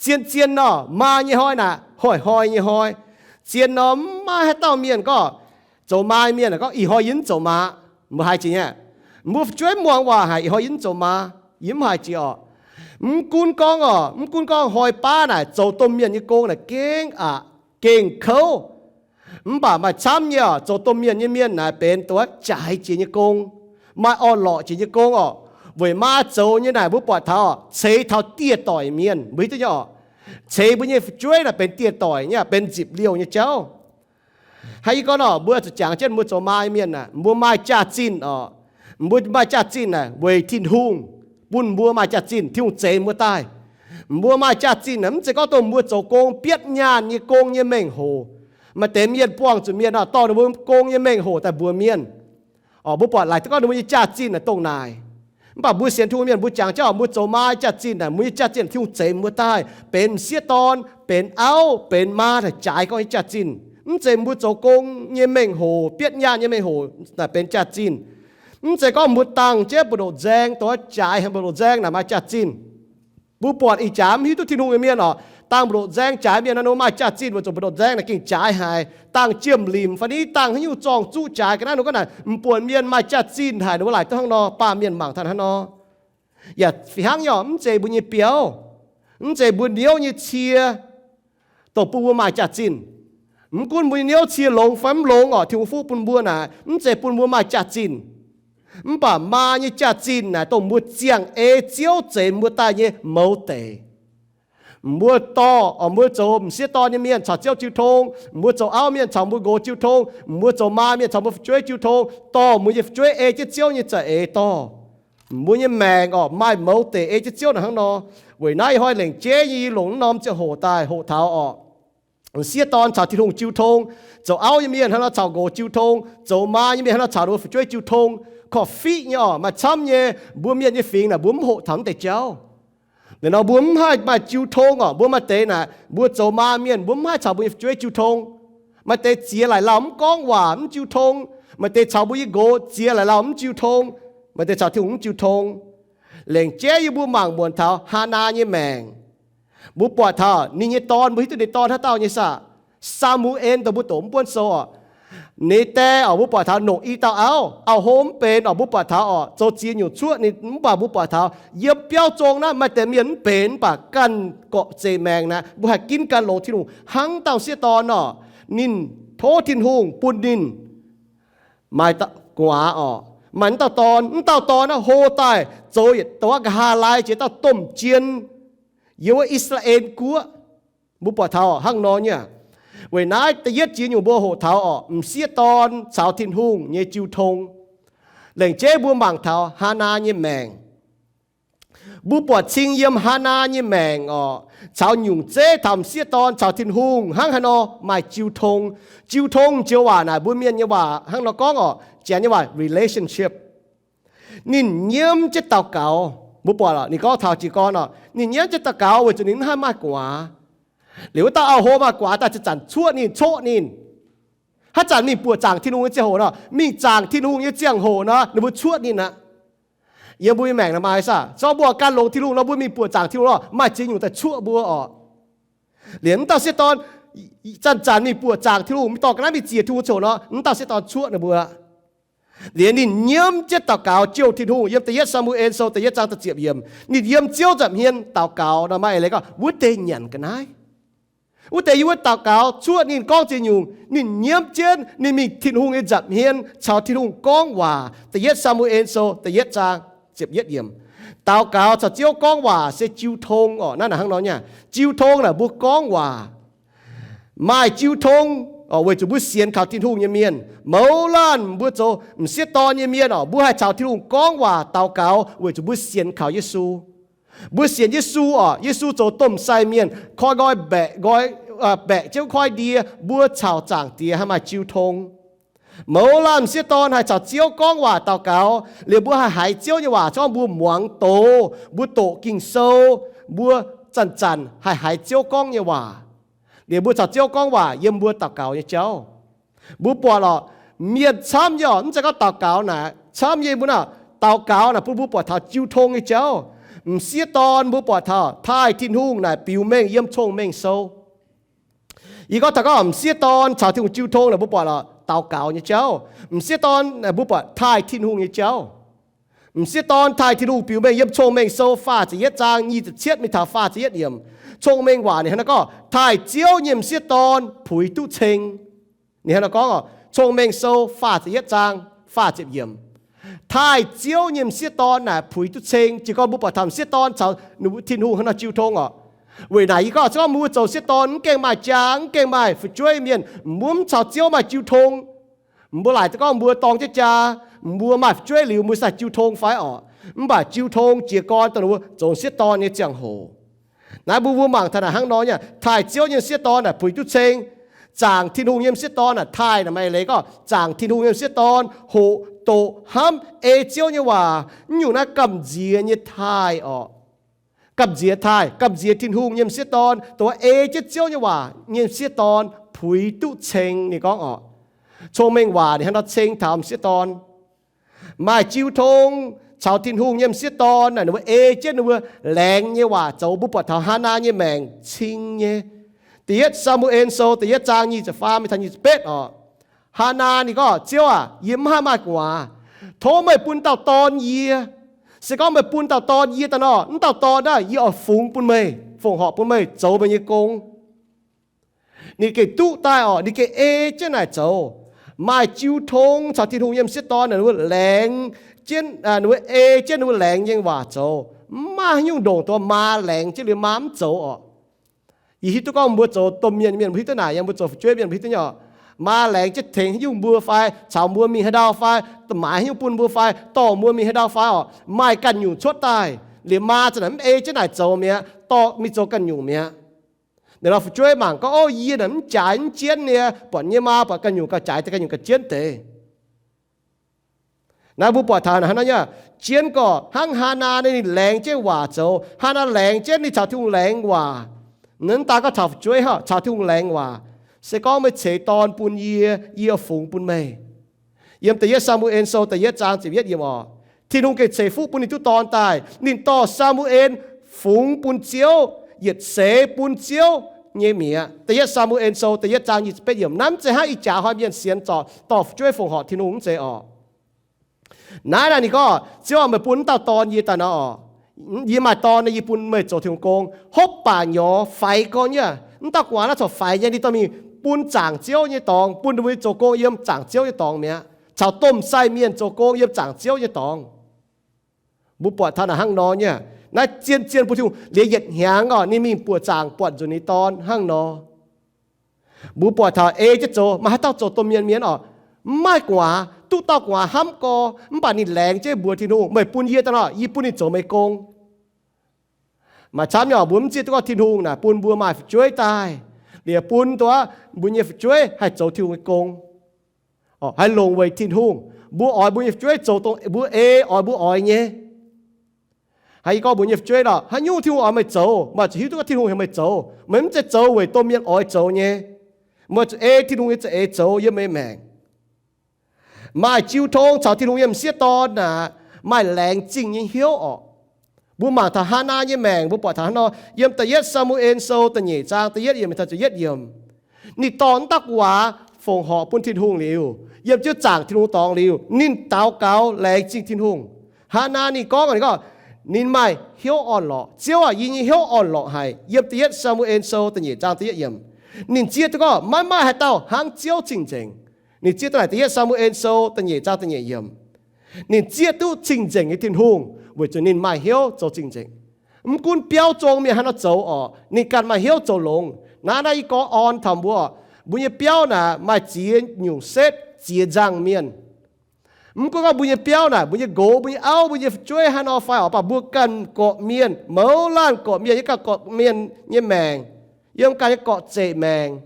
Zien-zien nor, maa nyei hnoi naaic hnoi-hnoi nyei hnoi. Zien nor, mv maaih haaix dauh mienh gorngv, zoux maa mienh gorngv, ih hnoi yie mv zoux maa. Mbuo haiz jiex nyei, mbuo fu'jueiv muangx waac haic, ih hnoi yie mv zoux maa. Yie mv haiz jiex oc. Mv gunv gorngv oc, mv gunv gorngv hnoi baav naaic zoux domh mienh nyei gong naaic gengh aqc, gengh kouv. Mv baac maaih camv nyei oc, zoux domh mienh nyei mienh naaic benx dongh jaaix jiex nyei gong, maaih orn-lorqc jiex nyei gong oc. Weic maa zoux nyei naaic mbuo buatc taux ceix taux dieh doic mienh, mbuo hiuv duqv nyei oc. Ceix mbuo nyei fu'jueiv naaic benx dieh doic nyei, benx nzipc liouh nyei jauv. Haiz yie gorngv nor, mbuo zuqc jangx jienv mbuo zoux maa mienh aah, mbuo maaih jaax-zinh oc. Mbuo maaih jaax-zinh naaic weic Tin-Hungh bun mbuo maaih jaax-zinh, Tin-Hungh zeix mbuo daaih. Mbuo maaih jaax-zinh naaic mv zeiz gorngv dongh mbuo zoux gong bietv nyaanh nyei gong nyei mengh hoc. Maaih deix mienh buangh zuqc mienh oc, dorh ninh mbuo gong nyei mengh hoc daaih mbuox mienh. Oc, mbuo buatc laaic duqv gorngv ninh mbuo nyei jaax-zinh naaic dongh naaic. Mv baac mbuo sienx Tin-Hungh mienh mbuo jangx jienv oc, mbuo zoux maa jaax-zinh naaic, mbuo nyei jaax-zinh Tin-Hungh zeix mbuo daaih benx m'sieqv dorn, benx auv, benx maa daaih jaaix gorngv nyei jaax-zinh. Mv zeiz mbuo zoux gong nyei mengh hoc, bietv nyaanh nyei mengh hoc naaic benx jaax-zinh. Mv zeiz gorngv mbuo dangh jienv mbu'ndongx nzaeng, dongh jaaix haic mbu'ndongx nzaeng naaic maaih jaax-zinh. Mbuo buatc ih jaax mv hiuv duqv Tin-Hungh nyei mienh oc, dangh mbu'ndongx nzaeng jaaix mienh naaic, ninh mbuo maaih jaax-zinh weic zuqc mbu'ndongx nzaeng naaic gengh jaaix haic. Dangh jiem-limc fai ni dangh haaix nyungc zorng-zuqv jaaix ga'naaiv, ninh mbuo gorngv naaic m'buonc mienh maaih jaax-zinh haic, ninh mbuo laaic duqv hnangv nor, baamh mienh mangc taux hnangv nor. Yaac fih hnangv nyei oc, mv zeiz mbuo nyei biauv, mv zeiz mbuo niouv nyei cie dongh bun mbuo maaih jaax-zinh. Mv gunv mbuo nyei niouv cie longx fai mv longx oc, Tin-Hungh fuqv bun mbuo naaic mv zeiz bun mbuo maaih jaax-zinh. Mv baac maa nyei jaax-zinh naaic dongh mbuo ziangh ei Ziouv zeix mbuo daaih nyei mouz deic. Mbuo dorh, mbuo zoux m'sieqv dorn nyei mienh caux Ziouv jiu tong, mbuo zoux auv mienh caux mbuo nqox jiu tong, mbuo zoux maa mienh caux mbuo fu'jueiv jiu tong, dorh mbuo nyei fu'jueiv ei jienv Ziouv nyei za'eix dorh. Mbuo nyei maengc oc, maaih mouz deic ei jienv Ziouv naaic hnangv nor. Weic naaiv ih hnoi lengc jeiv nyei yie longc naaiv norm ziangh hoc daaih hoqc taux oc, m'sieqv dorn caux Tin-Hungh jiu tong, zoux auv nyei mienh hnangv nor caux nqox jiu tong, zoux maa nyei mienh hnangv nor caux ninh mbuo fu'jueiv jiu tong. Korv-fiqv nyei oc, maaih camv nyei mbuo mienh nyei fingx naaic mbuo mv hoqc taux mv deix jauv. Naaic nor mbuo mv haih maaih jiu tong oc. Mbuo maaih deix naaic mbuo zoux maa mienh mbuo mv haih caux mbuo nyei fu'jueiv jiu tong. Maaih deix ziex laaic lauh mv gorngv waac mv jiu tong. Maaih deix caux mbuo nyei nqox ziex laaic lauh mv jiu tong. Maaih deix caux Tin-Hungh mv jiu tong. Lengc jeiv yie mbuo mangc muonc taux Haanaa nyei maengc. Mbuo buatc taux ninh nyei dorn, mbuo hiuv duqv ninh dorn haaix dauh nyei saah? Saa^mu^en, dongh mbuo doqc mv buonv sou oc. Ninh die oc, mbuo buatc taux nongc i dauh auv, auv-hlo mv benx oc. Mbuo buatc taux oc, zoux ziex nyungc cuoqv ninh, mv baac mbuo buatc taux yiem biauv zong naaiv maaih deix mienh mv benx, mv baac ganh gorqv-zeqc maengc naaic mbuo haih ginv ganh longx Tin-Hungh hnangv dauh m'sieqv dorn oc. Ninh tov Tin-Hungh bun ninh maaih dauh gu'nguaaz oc, maaih mv dauh dorn. Mv dauh dorn naaiv hlo daaih zoux yietc dongh nqa'haav laai jiex dauh domh jien yiem wuov I^saa^laa^en Guoqv. Mbuo buatc taux hnangv nor nyei. Weic naaiv da'yietv jiex nyungc mbuo hoqc taux oc, m'sieqv dorn caux Tin-Hungh nyei jiu tong. Lengc jeiv mbuo mangc taux Haanaa nyei maengc. Mbuo buatc cing yiem Haanaa nyei maengc oc, caux nyungc zeiv taux m'sieqv dorn caux Tin-Hungh hnangv haaix nor maaih jiu tong. Jiu tong joux waac naaic mbuo mienh nyei waac hnangv nor gorngv oc, Janx nyei waac relationship. Ninh nyiemv jienv daux gaux. Mbuo buatc oc, ninh gorngv taux jiez gorn oc, ninh nyiemv jienv daux gaux weic zuqc ninh mv haih maaih gu'nguaaz. Liuz wuov dauh auv-hlo maaih gu'nguaaz daaih zanc-zanc cuoqv ninh, coqv ninh. Haaix zanc mingh buoqc zaangc Tin-Hungh nyei ziangh hoc nor, mingh zaangc Tin-Hungh nyei ziangh hoc nor, ninh mbuo cuoqv ninh aqv. yiem mbuo nyei maengc naaic maaih saah? Zorqv mbuo gan longx Tin-Hungh nor, mbuo mingh buoqc zaangc Tin-Hungh nor, maaih ziex nyungc daaih cuoqv mbuo orqc. Liemh mv dauh sieqv dorn zanc-zanc mingh buoqc zaangc Tin-Hungh, mingh dorh ga'naaiv mingh ziec Tin-Hungh coc nor, mv dauh sieqv dorn cuoqv ninh mbuo. Liemh ninh nyiemv jienv daux gaux jouh Tin-Hungh. Yiem Da'yietv Saa^mu^en Sou da'yietv zaang da'ziepc yiemc, ninh yiem Ziouv nza'hmien daux gaux nor, maaih eix leiz gorngv wuov deix nyanc ga'naaiv. Wuov deix yiem wuov daux gaux cuoqv ninh gorngv ziex nyungc. Ninh nyiemv jienv, ninh mingh Tin-Hungh nyei nza'hmien caux Tin-Hungh gorngv waac. Da'yietv Saa^mu^en Sou da'yietv zaang ziepc yietv yiemc. Daux gaux caux Ziouv gorngv waac se jiu tong orqc. Naaiv naaic hnangv nor nyei, jiu tong naaic mbuo gorngv waac. Maaih jiu tong weic zuqc mbuo sienx kaux Tin-Hungh nyei mienh. Mouz laanh mbuo zoux m'sieqv dorn nyei mienh orqc, mbuo haih caux Tin-Hungh gorngv waac daux gaux weic zuqc mbuo sienx kaux Yesu. Mbuo sienx Yesu orqc, Yesu zoux domh sai mienh, koi nqoi mbaeqc, nqoi, mbaeqc jienv koi ndie, mbuo caux Zaangc Diex haih maaih jiu tong. Mouz laanh m'sieqv dorn haih caux Ziouv gorngv waac daux gaux, liemh mbuo haih haiz Ziouv nyei waac, se gorngv mbuo muangx doz, mbuo doqc Ging-Sou, mbuo zanc-zanc haih haiz Ziouv gorngv nyei waac. Liemh mbuo caux Ziouv gorngv waac yiem mbuo daux gaux nyei jauv. Mbuo buatc lorqc, mienh camv nyei orqc, mv zeiz gorngv daux gaux naaic camv nyei, mbuo naaic daux gaux naaic bun mbuo buatc taux jiu tong nyei jauv. M'sieqv dorn mbuo buatc taux taaih Tin-Hungh naaic biux mengh yiem Cong-Mengh Sou. Yie gorngv taux gorngv m'sieqv dorn caux Tin-Hungh jiu tong naaic mbuo buatc lorqc daux gaux nyei jauv. M'sieqv dorn naaic mbuo buatc taaih Tin-Hungh nyei jauv. M'sieqv dorn taaih Tin-Hungh biux mengh yiem Cong-Mengh Sou faah ziepc yietv zaang nyic ziepc cietv mingh taux faah ziepc yietv yiemc. Cong-Mengh Waac ninh hnangv naaiv gorngv, taaih Ziouv nyei m'sieqv dorn puix duqv ceng. Ninh hnangv naaiv gorngv, Cong-Mengh Sou faah ziepc yietv zaang faah ziepc yiemc. Taaih Ziouv nyei m'sieqv dorn naaic puix duqv ceng. Jiez gorn mbuo buatc taux m'sieqv dorn caux Tin-Hungh hnangv nor jiu tong orqc. Weic naaic yie gorngv se gorngv mbuo zoux sieqv dorn mv gaengh maaih jaa, mv gaengh maaih fu'jueiv mienh, mbuo mv caux Ziouv maaih jiu tong. Mbuo laaic gorngv mbuo dorng jienv jaa, mbuo maaih fu'jueiv liuz mbuo sai jiu tong fai orqc? Mv baac jiu tong jiez gorn dongh mbuo zoux sieqv dorn nyei ziangh hoc. Naaiv mbuo mbuo mangc taux naaic hnangv nor nyei, taaih Ziouv nyei m'sieqv dorn naaic puix duqv ceng. Zaangc Tin-Hungh nyei m'sieqv dorn naaic taaih naaic maaih leiz gorngv zaangc Tin-Hungh nyei m'sieqv dorn hoqc doqc hnamv ei Ziouv nyei waac. Mv nyungc naaiv gamh nziex nyei taaih orqc. Gamh nziex taaih, gamh nziex Tin-Hungh nyei m'sieqv dorn, dongh ei jienv Ziouv nyei waac nyei m'sieqv dorn puix duqv ceng. Ninh gorngv orqc, Cong-Mengh Waac ninh hnangv nor ceng taux m'sieqv dorn. Maaih jiu tong caux Tin-Hungh nyei m'sieqv dorn naaic ninh mbuo ei jienv ninh mbuo laengz nyei waac zoux. Mbuo buatc taux Haanaa nyei maengc cing nyei. Da'yietv Saa^mu^en Sou da'yietv zaang nyic ziepc faam mingh taux nyic ziepc betv orqc. Haanaa ninh gorngv, Ziouv aac, yie mv haih maaih gu'nguaaz. Tov meih bun dauh dorn yie. Se gorngv meih bun dauh dorn yie daaih nor, mv dauh dorn naaiv yie oix fungx bun meih, fongc horc bun meih zoux meih nyei gong. Ninh gengh duqv daaih orqc, ninh gengh ei jienv naaic zoux. Maaih jiu tong caux Tin-Hungh nyei m'sieqv dorn naaic ninh mbuo laengz jienv, ninh mbuo ei jienv ninh mbuo laengz nyei waac zoux. Mv maaih haaix nyungc ndongc dongh maa laengz jienv liuz maa mv zoux orqc. Yie hiuv duqv gorngv mbuo zoux domh mienh mienh mbuo hiuv duqv naaic, yiem mbuo zoux fu'jueiv mienh mbuo hiuv duqv nyei orqc. Maa laengz jienv tengx haaix nyungc mbuo fai caux mbuo mingh haaix ndau fai maaiz haaix nyungc bun mbuo fai dorh mbuo mingh haaix ndau fai orqc, maaih ganh nyungc cuotv daaih. Liuz maa za'naaic mv ei jienv naaic zoux mi'aqv, dorh mingh zoux ganh nyungc mi'aqv. Ninh lorz fu'jueiv mangc gorngv, Ov, yie naaic mv jaaix mv jienv nyei, buatc nyei maa buatc ganh nyungc gauh jaaix deix, ganh nyungc gauh jienv deix. Naaiv mbuo buatc taux hnangv naaiv nyei, jien gorqc hnangv Haanaa ninh laengz jienv waac zoux. Haanaa laengz jienv ninh caux Tin-Hungh laengz waac. Mv daaih gorngv caux fu'jueiv, caux Tin-Hungh laengz waac, Se gorngv meih ceix dorn bun yie, yie fungx bun meih. Yiem Da'yietv Saa^mu^en Sou da'yietv zaang ziepc yietv yiemc orqc, Tin-Hungh gengh ceix fuqv bun ninh duqv dorn daaih. Ninh dorh Saa^mu^en fungx bun Ziouv, yietc seix bun Ziouv nyei mi'aqv. Da'yietv Saa^mu^en Sou da'yietv zaang nyic ziepc betv yiemc. Naaiv mv zeiz hnangv ih jaax hnoi mienh sienx zorc dorh fu'jueiv fongc horc Tin-Hungh, mv zeiz orqc. Naaiv naaic ninh gorngv, Ziouv aac, meih bun mv dauh dorn yie daaih nor orqc, yie maaih dorn nor yie bun meih zoux Tin-Hungh gong. Hopv baac nyorx faix gorn nyei. Mv dauh gu'nguaaz naaiv corc faix nyei, ninh dorh mingh bun zaangc Ziouv nyei dorngx, bun ninh mbuo zoux gong yiem zaangc Ziouv nyei dorngx mi'aqv, caux domh sai mienh zoux gong yiem zaangc Ziouv nyei dorngx. Mbuo buatc taux naaic hnangv nor nyei. Naaiv zien-zien bun Tin-Hungh liuz yietc hnyangx orqc, ninh mingh buoqc zaangc buatc nzunc ninh dorn hnangv nor. Mbuo buatc taux ei jienv zoux, maaih haaix dauh zoux domh mienh mienh orqc, mv maaih gu'nguaaz, duqv dauh gu'nguaaz hnamv gorx, mv baac ninh laengz jienv mbuox Tin-Hungh, meih bun yie daaih nor, yie bun ninh zoux meih gong. Maaih camv nyei orqc, mbuo mv zieqv duqv gorngv Tin-Hungh naaic bun mbuo maaih fu'jueiv daaih, liuz bun duqv mbuo nyei fu'jueiv haih zoux Tin-Hungh nyei gong. Haih longc weic Tin-Hungh. Mbuo oix mbuo nyei fu'jueiv zoux dongh mbuo ei oix mbuo oix nyei. Haiz yie gorngv mbuo nyei fu'jueiv nor, haaix nyungc Tin-Hungh oix meih zoux, meih zuqc hiuv duqv gorngv Tin-Hungh heuc meih zoux. Meih mv zeiz zoux weic domh mienh oix zoux nyei. Meih zuqc ei Tin-Hungh nyei za'eix zoux yiem meih maengc. Maaih jiu tong caux Tin-Hungh nyei m'sieqv dorn naaic, maaih laengz zingh nyei hnyouv orqc. Mbuo mangc taux Haanaa nyei maengc, mbuo buatc taux hnangv nor, yiem Da'yietv Saa^mu^en Sou da'nyeic zaang da'yietv yiemc taux da'yietv yiemc, ninh dorh wuov dauh gu'nguaaz fongc horc bun Tin-Hungh liuz, yiem jienv zaangc Tin-Hungh dorngx liuz, ninh daux gaux laengz zingh Tin-Hungh. Haanaa ninh gorngv, ninh gorngv, ninh maaih hnyouv orn-lorqc. Ziouv aac, yie nyei hnyouv orn-lorqc haic. Yiem Da'yietv Saa^mu^en Sou da'nyeic zaang da'yietv yiemc, ninh zieqv duqv gorngv maiv maaih haaix dauh hnangv Ziouv cing-nzengc. Ninh zieqv duqv naaic Da'yietv Saa^mu^en Sou da'nyeic zaang da'nyeic yiemc. Ninh zieqv duqv cing-nzengc nyei Tin-Hungh weic zuqc ninh maaih hnyouv zoux cing-nzengc. Mv gunv biauv zong mienh haaix nor zoux orqc, ninh ganh maaih hnyouv zoux longx. Naaiv, naaiv yie gorngv orn taux mbuo, mbuo nyei biauv naaic maaih ziex nyungc setv ziex nzangc mienh. Mv gunv gorngv mbuo nyei biauv naaic, mbuo nyei nqox, mbuo nyei auv, mbuo nyei fu'jueiv haaix nor fai orqc, mv baac mbuo ganh gorqv-mienh, mouz laanh gorqv-mienh, yiem ganh gorqv-mienh nyei maengc, yiem ganh nyei gorqv-zeqc maengc,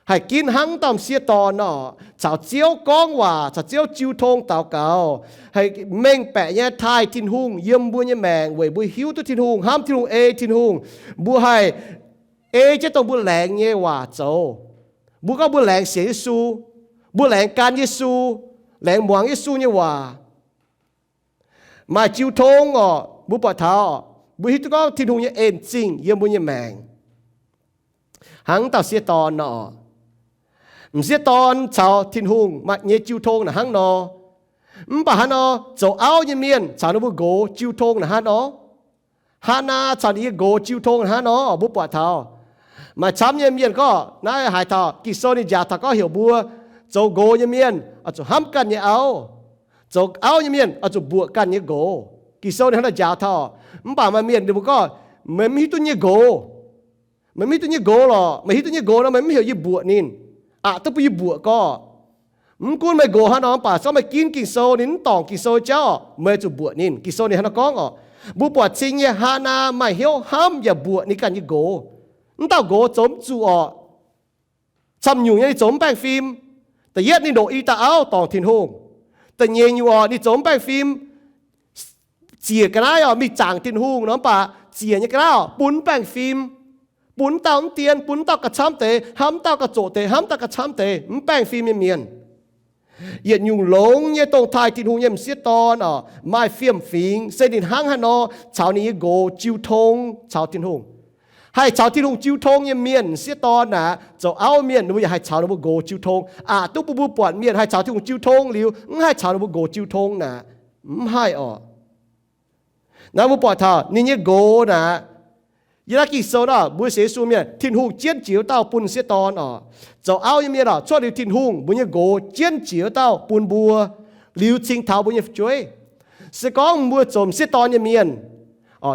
haih ginv hnangv dauh m'sieqv dorn nor, caux Ziouv gorngv waac, caux Ziouv jiu tong daux gaux, haih mengh baeqc nyei taaih Tin-Hungh yiem mbuo nyei maengc weic mbuo hiuv duqv Tin-Hungh, hnamv Tin-Hungh, ei Tin-Hungh. Mbuo haih ei jienv dongh mbuo laengz nyei waac zoux. Mbuo gorngv mbuo laengz sienx Yesu, mbuo laengz gan Yesu, laengz muangx Yesu nyei waac, maaih jiu tong orqc, mbuo buatc taux mbuo hiuv duqv gorngv Tin-Hungh nyei en zingh yiem mbuo nyei maengc hnangv dauh m'sieqv dorn nor. M'sieqv dorn caux Tin-Hungh nyei jiu tong naaic hnangv nor. Mv baac hnangv nor, zoux auv nyei mienh caux ninh mbuo nqox jiu tong naaic hnangv nor. Haanaa caux ninh nyei nqox jiu tong hnangv nor, mbuo buatc taux maaih camv nyei mienh gorngv naaiv haaix taux Ging-Sou ninh njaaux taux gorngv heuc mbuo zoux nqox nyei mienh oix zuqc hnamv ganh nyei auv, zoux auv nyei mienh oix zuqc mbuoqc ganh nyei nqox. Ging-Sou ninh hnangv naaiv njaaux taux. Mv baac maaih mienh ninh mbuo gorngv, meih mv hiuv duqv nyei nqox. Meih mv hiuv duqv nyei nqox lorqc. Meih hiuv duqv nyei nqox nor, meih mv heuc yie mbuoqc ninh. Aqc duqv bun yie mbuoqc gorngv. Mv gunv meih nqox haaix nor, mv baac se gorngv meih ginv Ging-Sou, ninh mv dorngc Ging-Sou jauv, meih zuqc mbuoqc ninh. Ging-Sou ninh hnangv naaiv gorngv orqc. Mbuo buatc cing nyei Haanaa maaih hnyouv hnamv yaac mbuoqc ninh ganh nyei nqox. Mv dauh nqox zoux mv zuqc orqc. Camv nyungc nyei ninh zoux mv baengh fim. Da'yietv ninh ndoqc i dauh auv dorngc Tin-Hungh. Da'nyeic nyungc orqc, ninh zoux mv baengh fim, ziec ga'naaiv orqc, mingh zaangc Tin-Hungh nor, mv baac ziec nyei ga'naaiv orqc bun mv baengh fim, bun mv dauh mv dien, bun mv dauh ga'camv deix, hnamv mv dauh ga'zoqc deix, hnamv mv dauh ga'camv deix, mv baengh fim nyei mienh. Yietc nyungc longx nyei dongh taaih Tin-Hungh nyei m'sieqv dorn orqc, maaih fiem-fingx se ninh hnangv haaix nor caux ninh nyei nqox jiu tong caux Tin-Hungh. Haih caux Tin-Hungh jiu tong nyei mienh, m'sieqv dorn aqv, zoux auv mienh, ninh mbuo yaac haih caux ninh mbuo nqox jiu tong. Aqc duqv bun mbuo buatc mienh haih caux Tin-Hungh jiu tong liuz, mv haih caux ninh mbuo nqox jiu tong naaic, mv haih orqc. Naaiv mbuo buatc taux ninh nyei nqox naaic, yiem naaiv Ging-Sou nor, mbuo sienx Yesu mienh, Tin-Hungh jienv jiex wuov dauh bun m'sieqv dorn orqc. Zoux auv nyei mienh orqc, cuotv liuz Tin-Hungh, mbuo nyei nqox jienv jiex wuov dauh bun mbuo liuz cingx taux mbuo nyei fu'jueiv. Se gorngv mbuo zoux m'sieqv dorn nyei mienh,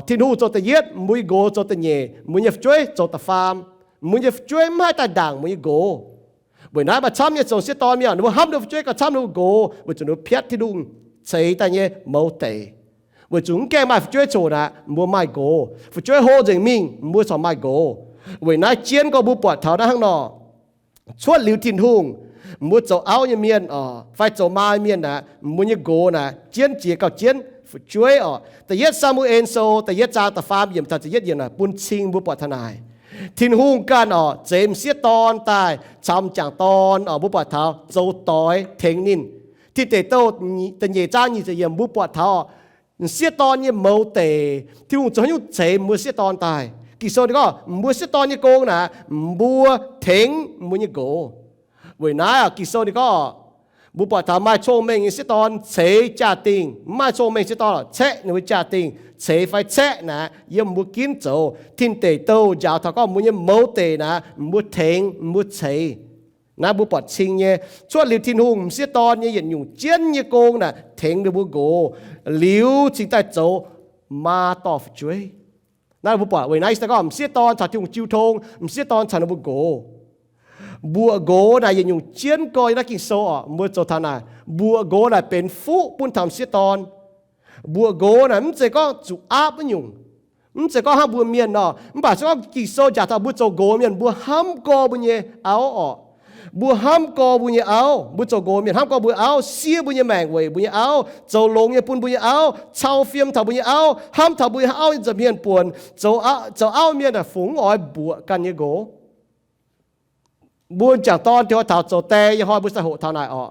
Tin-Hungh zoux da'yietv, mbuo nyei nqox zoux da'nyeic, mbuo nyei fu'jueiv zoux da'faam. Mbuo nyei fu'jueiv mv haih daaih ndaangc mbuo nyei nqox. Weic naaiv maaih camv nyei zoux m'sieqv dorn mienh, ninh mbuo hnamv ninh mbuo fu'jueiv gauh camv ninh mbuo nqox, weic zuqc ninh mbuo piatv Tin-Hungh ceix daaih nyei mouz deic. Weic zuqc mv gaengh maaih fu'jueiv coc naaic, mbuo maaih nqox. Fu'jueiv hlo nzengc mingh, mbuo corc maaih nqox. Weic naaiv jienv gorngv mbuo buatc taux naaiv hnangv nor, cuotv liuz Tin-Hungh, mbuo zoux auv nyei mienh oc, fai zoux maa mienh naaic, mbuo nyei nqox naaic jienv jiex gauh jienv fu'jueiv oc. Da'yietv Saa^mu^en Sou da'yietv zaang da'faam yiemc taux da'yietv yiemc naaic bun cing mbuo buatc taux naaic, Tin-Hungh ganh oc zeix m'sieqv dorn daaih caux m'jangc dorn oc, mbuo buatc taux zoux doix tengx ninh. Tin Deic Douh da'nyeic zaang nyic ziepc yiemc mbuo buatc taux m'sieqv dorn nyei mouz deic, Tin-Hungh zoux haaix nyungc ceix mbuo m'sieqv dorn daaih. Ging-Sou ninh gorngv mbuo m'sieqv dorn nyei gong naaic, mbuo tengx mbuo nyei nqox. Weic naaiv oc, Ging-Sou ninh gorngv, mbuo buatc taux maaih cong-mengh nyei m'sieqv dorn ceix jaa-dingh, mv maaih cong-mengh m'sieqv dorn caeqv ninh mbuo jaa-dingh, ceix fai caeqv naaic yiem mbuo ginv zoux. Tin Deic Douh njaaux taux gorngv mbuo nyei mouz deic naaic, mbuo tengx, mbuo ceix. Naaiv mbuo buatc cing nyei, cuotv liuz Tin-Hungh m'sieqv dorn nyei yietc nyungc jienv nyei gong naaic tengx ninh mbuo nqox, liuz cingx daaih zoux maa dorh fu'jueiv. Naaiv mbuo buatc weic naaiv se gorngv m'sieqv dorn caux Tin-Hungh jiu tong, m'sieqv dorn caux ninh mbuo nqox. Mbuoqc nqox naaic yietc nyungc jienv gorx yiem naaiv Ging-Sou oc, mbuo zoux taux naaic, mbuoqc nqox naaic benx fuqv bun taux m'sieqv dorn. Mbuoqc nqox naaic mv zeiz gorngv zuqc aapv wuov nyungc. Mv zeiz gorngv hnangv mbuo mienh nor, mv baac se gorngv Ging-Sou njaaux taux mbuo zoux nqox mienh, mbuo hnamv gorx mbuo nyei auv oc. Mbuo hnamv gorx mbuo nyei auv, mbuo zoux nqox mienh hnamv gorx mbuo auv, siev mbuo nyei maengc weic mbuo nyei auv, zoux longx nyei bun mbuo nyei auv, cau fiem taux mbuo nyei auv, hnamv taux mbuo nyei auv nyei nza'hmien buonc. Zoux auv mienh aeqv, fungx mv oix mbuoqc ganh nyei nqox. Mbuo m'jangc dorn taux zoux die nyei hnoi mbuo sai hoqc taux naaic oc.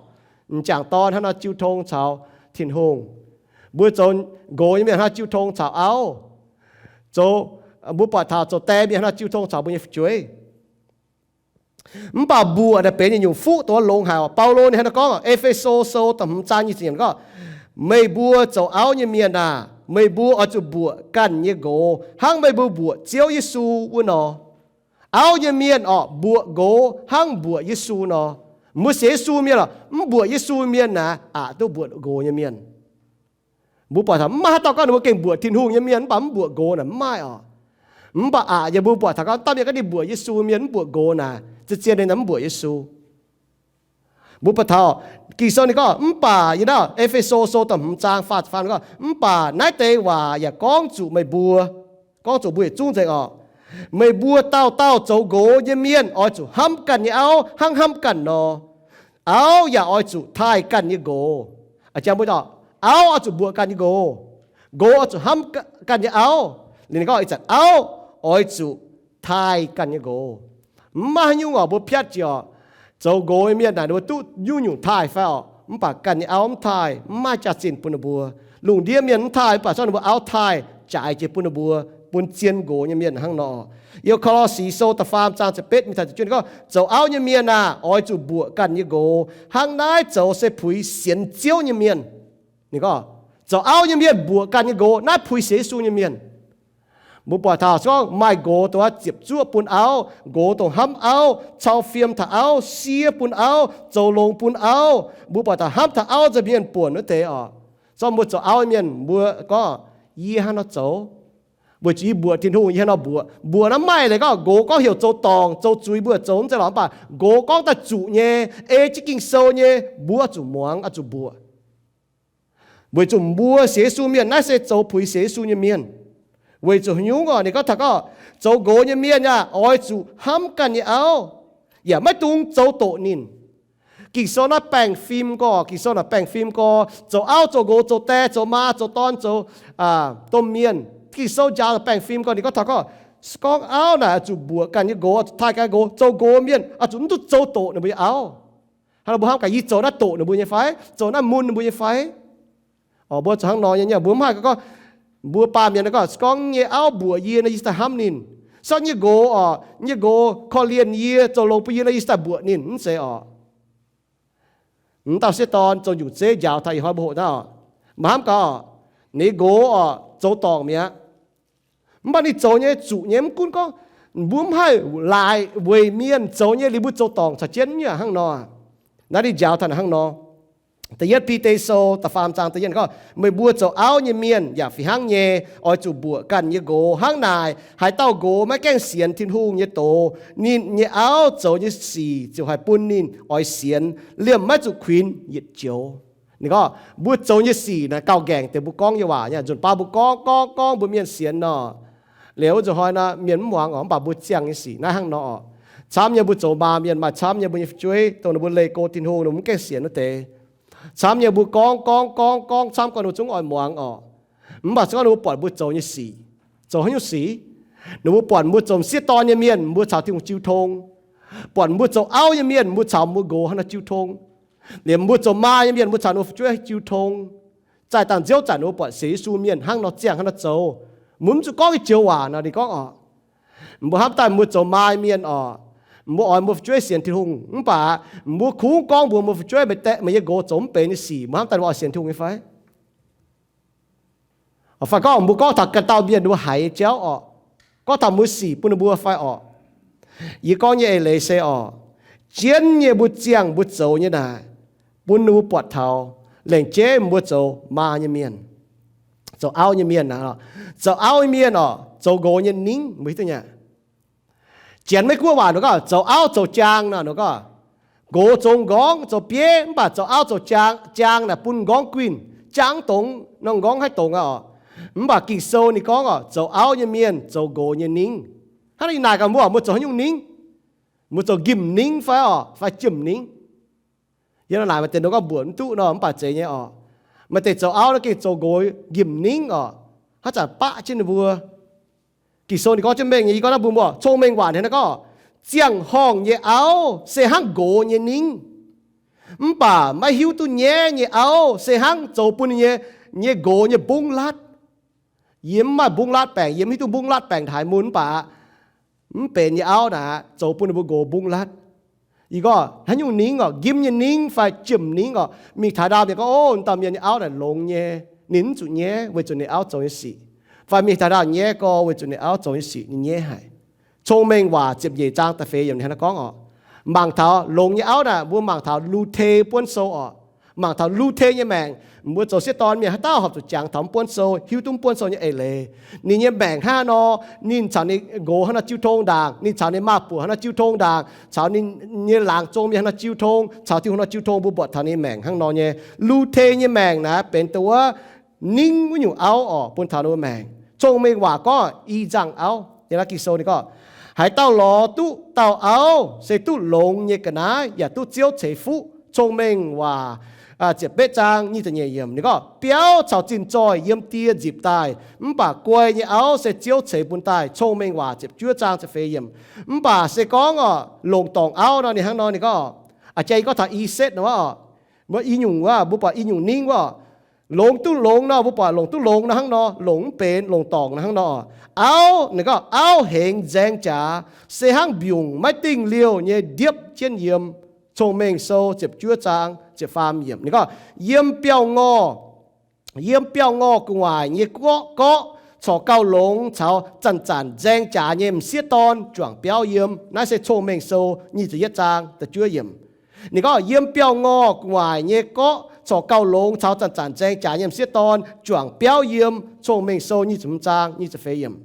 M'jangc dorn hnangv nor jiu tong caux Tin-Hungh. Mbuo zoux nqox nyei mienh hnangv jiu tong caux auv. Zoux, mbuo buatc taux zoux die mienh hnangv jiu tong caux mbuo nyei fu'jueiv. Mv baac mbuoqc naaic benx yietc nyungc fuqv dongh wuov longx haic. Baulo ninh hnangv naaiv gorngv, E^fe^so Sou da'hmz zaang nyic ziepc yiemc gorngv, meih mbuo zoux auv nyei mienh aah! Meih mbuo oix zuqc mbuoqc ganh nyei nqox hnangv meih mbuo mbuoqc Ziouv Yesu wuov nor. Auv nyei mienh orqc, mbuoqc nqox hnangv mbuoqc Yesu nor. Mbuo sienx Yesu mienh orqc, mv mbuoqc Yesu mienh naaic aqc duqv mbuoqc nqox nyei mienh. Mbuo buatc taux mv maaih haaix dauh gorngv ninh mbuo gengh mbuoqc Tin-Hungh nyei mienh mv baac mv mbuoqc nqox naaic, mv maaih orqc. Mv baac aqc yie mbuo buatc taux gorngv dauh mienh gorngv ninh mbuoqc Yesu mienh mv mbuoqc nqox naaic, zien-zien ninh mv mbuoqc Yesu. Mbuo buatc taux Ging-Sou ninh gorngv, mv baac yie naaiv E^fe^so Sou da'hmz zaang faah ziepc faam gorngv, mv baac naaiv deix waac yaac gorngv zuqc meih mbuo, gorngv zuqc mbuo yietc zungv nzengc orqc. Meih mbuo dauh dauh zoux nqox nyei mienh oix zuqc hnamv ganh nyei auv hnangv hnamv ganh nor. Auv yaac oix zuqc taaih ganh nyei nqox. Auv oix zuqc mbuoqc ganh nyei nqox. Nqox oix zuqc hnamv ganh nyei auv. Liuz ninh gorngv ih zanc auv oix zuqc taaih ganh nyei nqox. Mv maaih haaix nyungc orqc, mbuo piatv jiex orqc, zoux nqox nyei mienh naaic ninh mbuo duqv nyungc-nyungc taaih fai orqc, mv baac ganh nyei auv mv taaih, mv maaih jaax-zinh bun ninh mbuo. Lungh ndiev mienh mv taaih, mv baac zorqv ninh mbuo auv taaih jaaix jiex bun ninh mbuo, bun zien nqox nyei mienh hnangv nor. Yiem Ko^lo^si Sou da'faam zaang ziepc betv mingh taux ziepc juov ninh gorngv, zoux auv nyei mienh aah! Oix zuqc mbuoqc ganh nyei nqox. Hnangv naaiv zoux se puix sienx Ziouv nyei mienh. Ninh gorngv, zoux auv nyei mienh mbuoqc ganh nyei nqox, naaiv puix sienx Yesu nyei mienh. Mbuo buatc taux se gorngv maaih nqox dongh ziepc zuoqv bun auv, nqox dongh hnamv auv, cau fiem taux auv, sie bun auv, zoux longx bun auv. Mbuo buatc taux hnamv taux auv nza'hmien buonc wuov deix orqc. Zorqv mbuo zoux auv nyei mienh mbuo gorngv, yie hnangv nor zoux, weic zuqc yie mbuoqc Tin-Hungh, yie hnangv nor mbuoqc. Mbuoqc naaiv maaih leiz gorngv nqox gorngv heuc zoux dorngc zoux zuiz mbuo zoux mv zeiz lorqc, mv baac nqox gorngv daaih zuqc nyei, ei jienv Ging-Sou nyei, mbuo zuqc muangx, zuqc mbuoqc. Weic zuqc mbuo sienx Yesu mienh naaiv se zoux puix sienx Yesu nyei mienh. Weic zuqc haaix nyungc orqc? Ninh gorngv taux gorngv, zoux nqox nyei mienh aah! Oix zuqc hnamv ganh nyei auv, yaac maiv dungx zoux doqc ninh. Ging-Sou naaiv baengh fim gorx, Ging-Sou naaic baengh fim gorx, zoux auv zoux nqox zoux die zoux maa zoux dorn zoux domh mienh, Ging-Sou njaaux baengh fim gorx. Ninh gorngv taux gorngv, se gorngv auv naaic oix zuqc mbuoqc ganh nyei nqox, oix zuqc taaih ganh nyei nqox. Zoux nqox mienh oix zuqc mv duqv zoux doqc ninh mbuo nyei auv. Hnangv nor mbuo hnamv gaax, yie zoux naaiv doqc ninh mbuo nyei fai? Zoux naaiv mun ninh mbuo nyei fai? Orqc, mbuo zuqc hnangv nor nyei. Mbuo mv haih gorngv, mbuo baamh mienh gorngv, se gorngv nyei auv mbuoqc yie nor, yie se daaih hnamv ninh. Se gorngv nyei nqox orqc, nyei nqox korv-lienh yie, zoux longx bun yie nor, yie se daaih mbuoqc ninh, mv zeiz orqc. M'dauh sieqv dorn zoux nyungc zeiv njaaux taux ih hnoi mbuo hoqc naaiv orqc, mbuo hnamv gaax orqc, ninh nqox orqc zoux dorngc mi'aqv. Mv baac ninh zoux nyei zuqc nyei, mv gunv gorngv mbuo mv haih laaix weic mienh zoux nyei, liuz mbuo zoux dorngc caux jienv nyei hnangv nor. Naaiv ninh njaaux taux hnangv nor. Da'yietv Bide Sou da'faam zaang da'yietv gorngv, meih mbuo zoux auv nyei mienh yaac fih hnangv nyei, oix zuqc mbuoqc ganh nyei nqox. Hnangv naaic, haaix dauh nqox maiv gaengh sienx Tin-Hungh nyei doz, ninh nyei auv zoux nyei sic ziouc haih bun ninh oix sienx, liemh maiv zuqc kuinx yietc joux. Ninh gorngv mbuo zoux nyei sic naaic gauh nqaengc deix mbuo gorngv nyei waac nyei. Nzunc baav mbuo gorngv gorngv gorngv mbuo mienh sienx nor, liuz wuov nzunc hnoi nor mienh mv muangx orqc, mv baac mbuo ziangh nyei sic naaiv hnangv nor orqc. Camv nyei mbuo zoux maa mienh maaih camv nyei mbuo nyei fu'jueiv dongh ninh mbuo leih go Tin-Hungh, ninh mbuo mv gaengh sienx wuov deix. Camv nyei mbuo gorngv gorngv gorngv gorngv camv gorngv ninh mbuo zungv oix muangx orqc. Mv baac se gorngv ninh mbuo buatc mbuo zoux nyei sic, zoux haaix nyungc sic, ninh mbuo buatc mbuo zoux m'sieqv dorn nyei mienh, mbuo caux Tin-Hungh jiu tong. Buatc mbuo zoux auv nyei mienh, mbuo caux mbuo nqox hnangv nor jiu tong. Liemh mbuo zoux maa nyei mienh, mbuo caux ninh mbuo fu'jueiv jiu tong. Zaih dangh nziouv zanc ninh mbuo buatc sienx Yesu mienh hnangv nor ziangh hnangv nor zoux, mbuo mv zuqc gorngv ih joux waac nor. Ninh gorngv orqc, mbuo hnamv daaih mbuo zoux maa mienh orqc, mbuo oix mbuo fu'jueiv sienx Tin-Hungh, mv baac mbuo kungx gorngv mbuox mbuo fu'jueiv, meih nyei nqox zoux mv benx nyei sic, mbuo hnamv daaih mbuo oix sienx Tin-Hungh nyei fai? Fai gorngv mbuo gorngv taux ganh dauh mienh ninh mbuo haiz nyei jauv orqc, gorngv taux mbuo sic bun ninh mbuo fai orqc? Yie gorngv nyei eix leiz se orqc, jienv nyei mbuo ziangh mbuo zoux nyei naaic, bun ninh mbuo buatc taux lengc jeiv mbuo zoux maa nyei mienh, zoux auv nyei mienh. Zoux auv nyei mienh orqc, zoux nqox nyei ningv, mbuo hiuv duqv nyei. Janx Meiv Guoqv waac ninh gorngv zoux auv zoux jaang nor, ninh gorngv nqox zoux m'nqorngv zoux bieiv, mv baac zoux auv zoux jaang, jaang naaic bun m'nqorngv guinh, jaang dongz nor m'nqorngv haih dongz aqv orqc. Mv baac Ging-Sou ninh gorngv orqc, zoux auv nyei mienh zoux nqox nyei ningv. Hnangv naaic yie naaic gaax mbuo, mbuo zoux haaix nyungc ningv? Mbuo zoux njimv ningv fai orqc, fai jiem ningv? Yie naaic maaih deix nor gorngv mbuoqc mv duqv nor, mv baac zeiz nyei orqc. Maaih deix zoux auv nor gengh zoux nqox njimv ningv orqc, hnangv zanc baqv jienv ninh mbuo. Ging-Sou ninh gorngv jienv mengh nyei, yie gorngv naaiv mbuo mbuo cong-mengh waac hnangv naaiv gorngv, ziangh horngh nyei auv se hnangv nqox nyei ningv, mv baac maiv hiuv duqv nyaiv nyei auv se hnangv zoux bun ninh nyei nyei nqox nyei mbungv latv. Yie mv maaih mbungv latv baengc, yie mv hiuv duqv mbungv latv baengc haaix mun, mv baac mv benx nyei auv naaic zoux bun ninh mbuo nqox mbungv latv. Ih gorngv haaix nyungc ningv orqc, njimv nyei ningv fai jiem ningv orqc, mingh taux ndaauh mienh gorngv, Ov, dauh mienh nyei auv naaic longx nyei, ninh mv zuqc nyaiv weic zuqc ninh auv zoux nyei sic. Fai mingh taux ndaauh nyaiv gorx weic zuqc ninh auv zoux nyei sic ninh nyaiv haic. Cong-Mengh Waac ziepc nyeic zaang da'feix yiemc ninh hnangv naaiv gorngv orqc. Mangc taux longx nyei auv naaic, mbuo mangc taux Lu^te buonv sou orqc. Mangc taux Lu^te nyei maengc, mbuo zoux sieqv dorn mienh haaix dauh horpc zuqc jangx taux mv buonv sou, hiuv duqv mv buonv sou nyei eix leiz. Ninh nyei maengc hnangv nor, ninh caux ninh nqox hnangv nor jiu tong ndaangc, ninh caux ninh maa-buoc hnangv nor jiu tong ndaangc, caux ninh nyei laangz zong mienh hnangv nor jiu tong, caux Tin-Hungh nor jiu tong, mbuo buatc taux ninh maengc hnangv nor nyei. Lu^te nyei maengc naaic benx dongh wuov ningv wuov nyungc auv orqc bun taux ninh mbuo maengc. Cong-Mengh Waac gorngv i nzangc auv nyei naaiv Ging-Sou ninh gorngv, haaix dauh lorz duqv dauh auv se duqv longx nyei ga'naaiv yaac duqv Ziouv ceix fuqv. Cong-Mengh Waac ziepc betv zaang nyic ziepc nyeic yiemc ninh gorngv, biauv caux zinh zoih yiem die nzipc daaih, mv baac guai nyei auv se Ziouv ceix bun daaih. Cong-Mengh Waac ziepc juov zaang ziepc feix yiemc. Mv baac se gorngv orqc, longc dorngc auv nor ninh hnangv nor ninh gorngv, a'jang yie gorngv taux i setv nor wuov orqc, i nyungc wuov mbuo buatc i nyungc ningv wuov orqc. Longx duqv longx nor mbuo buatc longc duqv longx nor hnangv nor, longc mv benx longc dorngc nor hnangv nor. Auv, ninh gorngv auv hengx nzaeng jaax se hnangv mbiungc maiv dingh liouh nyei ndiepv jienv yiem. Cong-Mengh Sou ziepc juov zaang ziepc faam yiemc ninh gorngv, yiem biauv-ngorh, yiem biauv-ngorh gu'nguaaic nyei gorqv, gorqv corc gauh longx caux zanc-zanc nzaeng jaax nyei m'sieqv dorn juangc biauv yiem. Naaiv se Cong-Mengh Sou nyic ziepc yietv zaang da'juov yiemc. Ninh gorngv, yiem biauv-ngorh gu'nguaaic nyei gorqv corc gauh longx caux zanc-zanc nzaeng jaax nyei m'sieqv dorn juangc biauv yiem. Cong-Mengh Sou nyic ziepc hmz zaang nyic ziepc feix yiemc.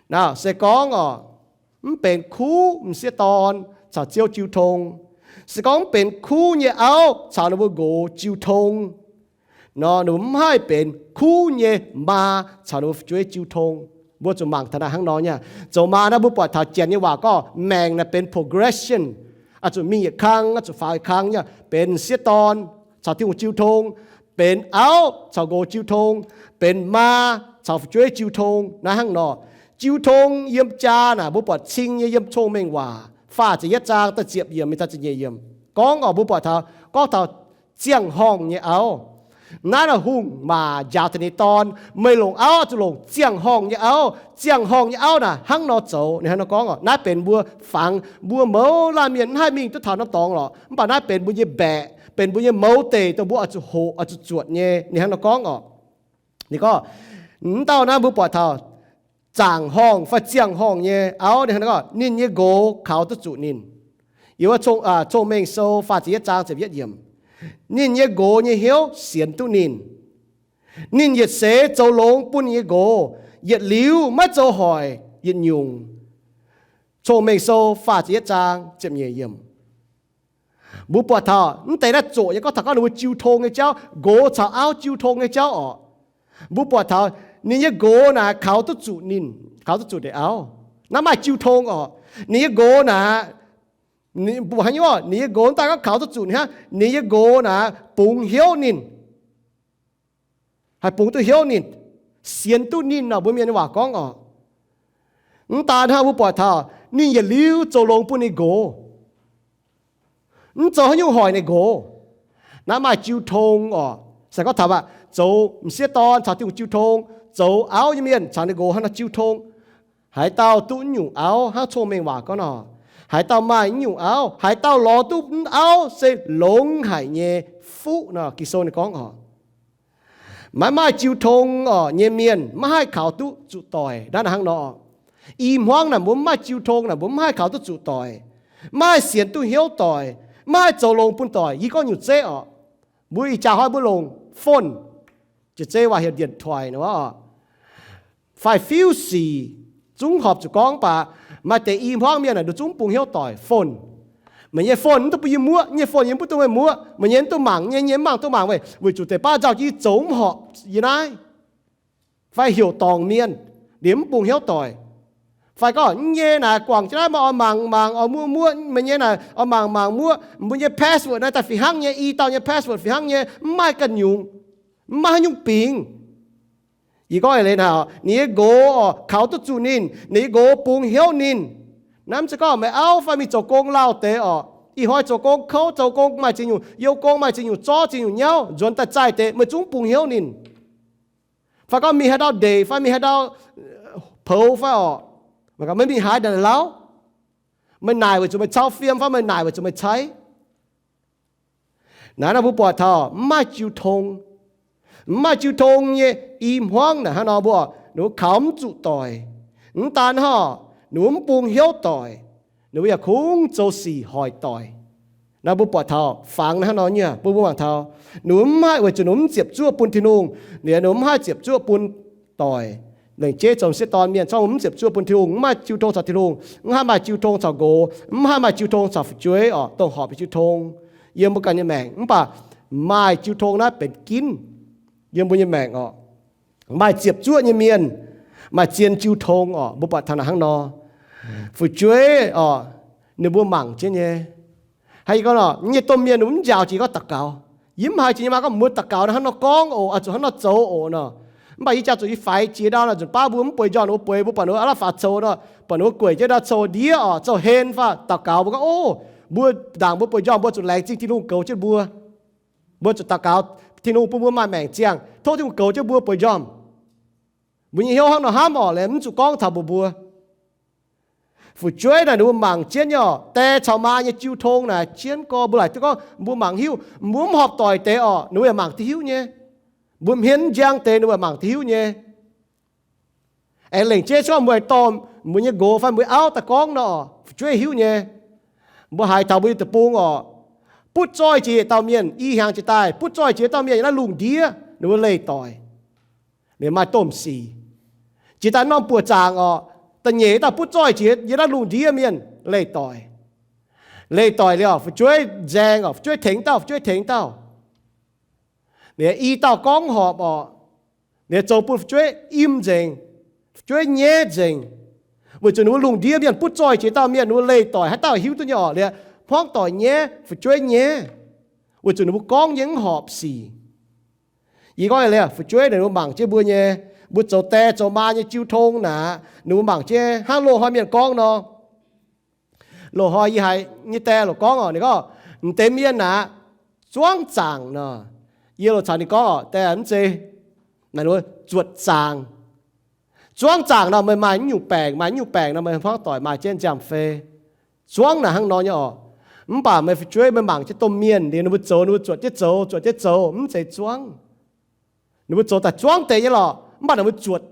Naaiv se gorngv orqc, mv benx kuv m'sieqv dorn caux Ziouv jiu tong, se gorngv mv benx kuv nyei auv caux ninh mbuo nqox jiu tong nor, ninh mbuo mv haih benx kuv nyei maa caux ninh mbuo fu'jueiv jiu tong. Mbuo zuqc mangc taux naaiv hnangv nor nyei. Zoux maa naaiv mbuo buatc taux Janx nyei waac gorngv maengc naaiv benx progression, oix zuqc mingh yietc kang, oix zuqc faaux yietc kang nyei, benx m'sieqv dorn caux Tin-Hungh jiu tong, benx auv caux nqox jiu tong, benx maa caux fu'jueiv jiu tong. Naaiv hnangv nor, jiu tong yiem jaa naaic mbuo buatc cing nyei yiem Cong-Mengh Waac faah ziepc yietv zaang da'ziepc yiemc mingh taux ziepc nyeic yiemc gorngv orqc, mbuo buatc taux gorngv taux ziangh horngh nyei auv. Naaiv naaic hungh maac njaaux taux ninh dorn, meih longc auv zuqc longc ziangh horngh nyei auv. Ziangh horngh nyei auv naaic hnangv nor zoux. Ninh hnangv nor gorngv orqc, naaiv benx mbuo fangx mbuo mouz laanh mienh mv haih mingh duqv taux norm dorngx lorqc, mv baac naaiv benx mbuo nyei mbaeqc, benx mbuo nyei mouz deic dongh mbuo oix zuqc hoqc oix zuqc zuotc nyei. Ninh hnangv nor gorngv orqc. Ninh gorngv, mv dauh naaiv mbuo buatc taux zaangc horngh fai ziangh horngh nyei auv, ninh hnangv nor gorngv, ninh nyei nqox kaux duqv zuqc ninh. Yiem wuov Cong-Mengh Sou faah ziepc yietv zaang ziepc yietv yiemc, ninh nyei nqox nyei hnyouv sienx duqv ninh. Ninh yietc seix zoux longx bun ninh nyei nqox, yietc liuz maiv zoux hoic yietc nyungc. Cong-Mengh Sou faah ziepc yietv zaang ziepc nyeic yiemc. Mbuo buatc taux mv deix naaiv zoqc nyei gorngv taux gorngv ninh mbuo jiu tong nyei jauv, nqox caux auv jiu tong nyei jauv orqc. Mbuo buatc taux ninh nyei nqox naaic kaux duqv zuqc ninh, kaux duqv zuqc ndeic auv. Naaiv maaih jiu tong orqc. Ninh nyei nqox naaic, ninh nyei nqox mv daaih gorngv kaux duqv zuqc ninh hnangv, ninh nyei nqox naaic bungx hnyouv ninh, haih bungx duqv hnyouv ninh, sienx duqv ninh nor, mbuo mienh nyei waac gorngv orqc. Mv daan hnangv, mbuo buatc taux ninh yietc liuz zoux longx bun ninh nqox, mv zoux haaix nyungc hoic ninh nqox. Naaiv maaih jiu tong orqc. Se gorngv taux aqv, zoux m'sieqv dorn caux Tin-Hungh jiu tong, zoux auv nyei mienh caux ninh nqox hnangv nor jiu tong. Haaix dauh duqv nyungc auv hnangv Cong-Mengh Waac gorngv nor, haaix dauh maaih nyungc auv, haaix dauh lorz duqv auv se longx haic nyei fuqv nor, Ging-Sou ninh gorngv orqc. Maiv maaih jiu tong orqc nyei mienh maiv haih kaux duqv zuqc doic. Naaiv hnangv nor, i hmuangv naaic mbuo mv maaih jiu tong naaic mbuo mv haih kaux duqv zuqc doic, mv haih sienx duqv hnyouv doic, mv haih zoux longx bun doic. Yie gorngv nyungc zeiv orqc, mbuo ih jaax hnoi mbuo longc phone, jiex zeiv waac heuc điện thoại nor, fai fiuv sic, zungv horpc zuqc gorngv baac maaih deix i hmuangv mienh naaic nduqc zungv bungx hnyouv doic phone. Meih nyei phone mv duqv bun yie muoqv, yie nyei phone yie mv duqv bun meih muoqv, meih nyei mv duqv mangc, yie nyei mv mangc duqv mangc, weic zuqc deix baav nzauh jiex zoux mv horpc yie naaiv. Fai heuc dorngc mienh, liemh mv bungx hnyouv doic. Fai gorngv, yie nyei naaic guangc jienv naaiv, meih oix mangc mangc, oix muoqv muoqv, meih nyei naaic oix mangc mangc muoqv, mbuo nyei password naaiv daaih fih hnangv nyei, i dauh nyei password fih hnangv nyei, mv maaih ganh nyungc, mv maaih haaix nyungc bingx. Yie gorngv eix leiz naaic, ninh nyei nqox orqc, kaux duqv zuqc ninh, ninh nyei nqox bungx hnyouv ninh. Naaiv mv zeiz gorngv meih auv fai mingh zoux gong lauh deix orqc, Ih hnoi zoux gong kouv, zoux gong maaih ziex nyungc, you gong maaih ziex nyungc zorv, ziex nyungc nyauv, nzuonx daaih zaih deix, meih zungv bungx hnyouv ninh. Fai gorngv mingh haaix ndau ndeic fai mingh haaix ndau poux fai orqc, meih mingh haaix ndau lauh, meih naaic weic zuqc meih cau fiem fai meih naaic weic zuqc meih cai. Naaiv nor mbuo buatc taux mv maaih jiu tong. Mv maaih jiu tong nyei i hmuangv naaic hnangv nor mbuo, ninh mbuo kaux mv zuqc doic. Mv daan hnangv, ninh mbuo mv bungx hnyouv doic, ninh mbuo yaac kungx zoux sic hoic doic. Naaiv mbuo buatc taux fangx naaiv hnangv nor nyei, mbuo mbuo mangc taux ninh mbuo mv haih, weic zuqc ninh mv ziepc zuoqv bun Tin-Hungh, liuz ninh mv haih ziepc zuoqv bun doic. Lengc jeiv zoux m'sieqv dorn mienh, zorqv mv ziepc zuoqv bun Tin-Hungh, mv maaih jiu tong caux Tin-Hungh, mv haih maaih jiu tong caux nqox, mv haih maaih jiu tong caux fu'jueiv orqc, dongh horpc nyei jiu tong. Yiem mbuo ganh nyei maengc mv baac maaih jiu tong naaiv benx ginv. Yiem mbuo nyei maengc orqc, maaih ziepc zuoqv nyei mienh, maaih zien jiu tong orqc, mbuo buatc taux naaic hnangv nor. Fu'jueiv orqc, ninh mbuo mangc jienv nyei. Haaix gorngv nor, nyei domh mienh ninh mbuo mv njaaux jiex gorngv daux gaux. Yie mv haiz jiex nyei maa gorngv mbuo daux gaux naaiv hnangv nor gorngv oc, oix zuqc hnangv nor zoux oc nor. Mv baac yie jaax zuqc yie faix jiex ndau naaic nzunc baav mbuo mv bueix njormh ninh mbuo bueix, mbuo buatc ninh mbuo aav la'faaux coux nor, buatc ninh mbuo gueic jienv ndau coux ndiev orqc, coux hen fai daux gaux, mbuo gorngv, Ov, mbuo ndaangc mbuo bueix njormh mbuo zuqc laengz zingh Tin-Hungh goux jienv mbuo. Mbuo zuqc daux gaux Tin-Hungh bun mbuo maaih maengc ziangh, tov Tin-Hungh goux jienv mbuo bueix njormh. Mbuo nyei hnyouv hnangv nor hnamv orqc, liuz mv zuqc gorngv taux mbuox mbuo. Fu'jueiv naaic ninh mbuo mangc jienv nyei orqc, die caux maa nyei jiu tong naaic jienv gorx, mbuo laaic duqv gorngv mbuo mangc hiuv, mbuo mv horpc doic deix orqc, ninh mbuo yaac mangc duqv hiuv nyei. Mbuo hmien njang deix ninh mbuo yaac mangc duqv hiuv nyei. Aengx lengc jeiv cuotv mbuo dorh mbuo nyei nqox fai mbuo auv daaih gorngv nor, fu'jueiv hiuv nyei. Mbuo haiz taux mbuo nyei deic-bung orqc, butv zoih jiex yietc dauh mienh i hnyangx jiex daaih, butv zoih jiex dauh mienh yiem naaiv lungh ndiev, ninh mbuo leih doic. Liuz maaih domh sic jiex daaih norm buoz-zaangc orqc, da'nyeic dauh butv zoih jiex yiem naaiv lungh ndiev mienh leih doic. Leih doic liuz orqc, fu'jueiv nzaeng orqc, fu'jueiv tengx dauh, fu'jueiv tengx dauh. Liuz i dauh gorngv horpc orqc, liuz zoux bun fu'jueiv im nzengc, fu'jueiv nyaiv nzengc. Weic zuqc ninh mbuo lungh ndiev mienh butv zoih jiex dauh mienh, ninh mbuo leih doic haaix dauh hiuv duqv nyei orqc, liuz hmuangv doic nyaiv, fu'jueiv nyaiv, weic zuqc ninh mbuo gorngv nyei mv horpc sic. Yie gorngv liuz, fu'jueiv ninh mbuo mangc jienv mbuo nyei, mbuo zoux die zoux maa nyei jiu tong naaic, ninh mbuo mangc jienv hnangv loz-hnoi mienh gorngv nor. Loz-hnoi yie haiz nyei die loc gorngv orqc, ninh gorngv, m'deix mienh naaic, zuangv zaangc nor. Yie loc caux ninh gorngv orqc, die, mv zeiz, naaic, zuotc zaangc. Zuangv zaangc nor meih maaih nyungc baengc, maaih nyungc baengc nor meih hmuangv doic maaih jienv nziaamv-fei. Zuangv naaic hnangv nor nyei orqc. Mv baac meih fu'jueiv meih mangc jienv domh mienh liuz ninh mbuo zoux, ninh mbuo zuotc jienv zoux, zuotc jienv zoux, mv zeiz zuangv. Ninh mbuo zoux daaih zuangv deix nyei lorqc, mv baac ninh mbuo zuotc,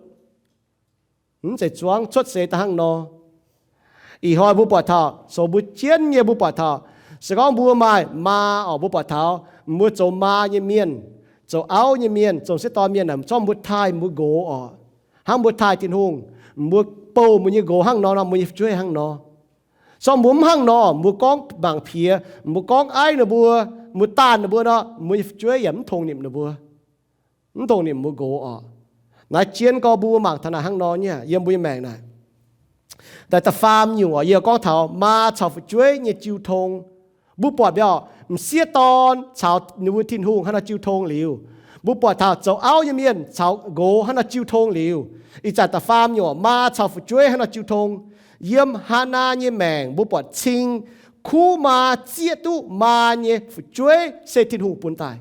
mv zeiz zuangv, cuotv seix daaih hnangv nor. Ih hnoi mbuo buatc taux, zoux mbuo jienv nyei mbuo buatc taux, se gorngv mbuo maaih maa orqc, mbuo buatc taux mbuo zoux maa nyei mienh, zoux auv nyei mienh, zoux m'sieqv dorn mienh naaic, zorqv mbuo taaih mbuo nqox orqc, hnangv mbuo taaih Tin-Hungh, mbuo bouh mbuo nyei nqox hnangv nor nor, mbuo nyei fu'jueiv hnangv nor. Zorqv mbuo mv hnangv nor, mbuo gorngv mangc piex, mbuo gorngv aiv ninh mbuo, mbuo daanh ninh mbuo nor, mbuo nyei fu'jueiv yaac mv tongx nimc ninh mbuo, mv tongx nimc mbuo nqox orqc. Naaiv jienv gorx mbuo mangc taux naaic hnangv nor nyei yiem mbuo nyei maengc naaic. Daaih da'faam nyungc orqc, yie gorngv taux maa caux fu'jueiv nyei jiu tong. Mbuo buatc mbiaauc m'sieqv dorn caux ninh mbuo Tin-Hungh hnangv nor jiu tong liuz, mbuo buatc taux zoux auv nyei mienh caux nqox hnangv nor jiu tong liuz, ih zanc da'faam nyungc maa caux fu'jueiv hnangv nor jiu tong. Yiem Haanaa nyei maengc mbuo buatc cing kuv maa zieqv duqv maa nyei fu'jueiv se Tin-Hungh bun daaih.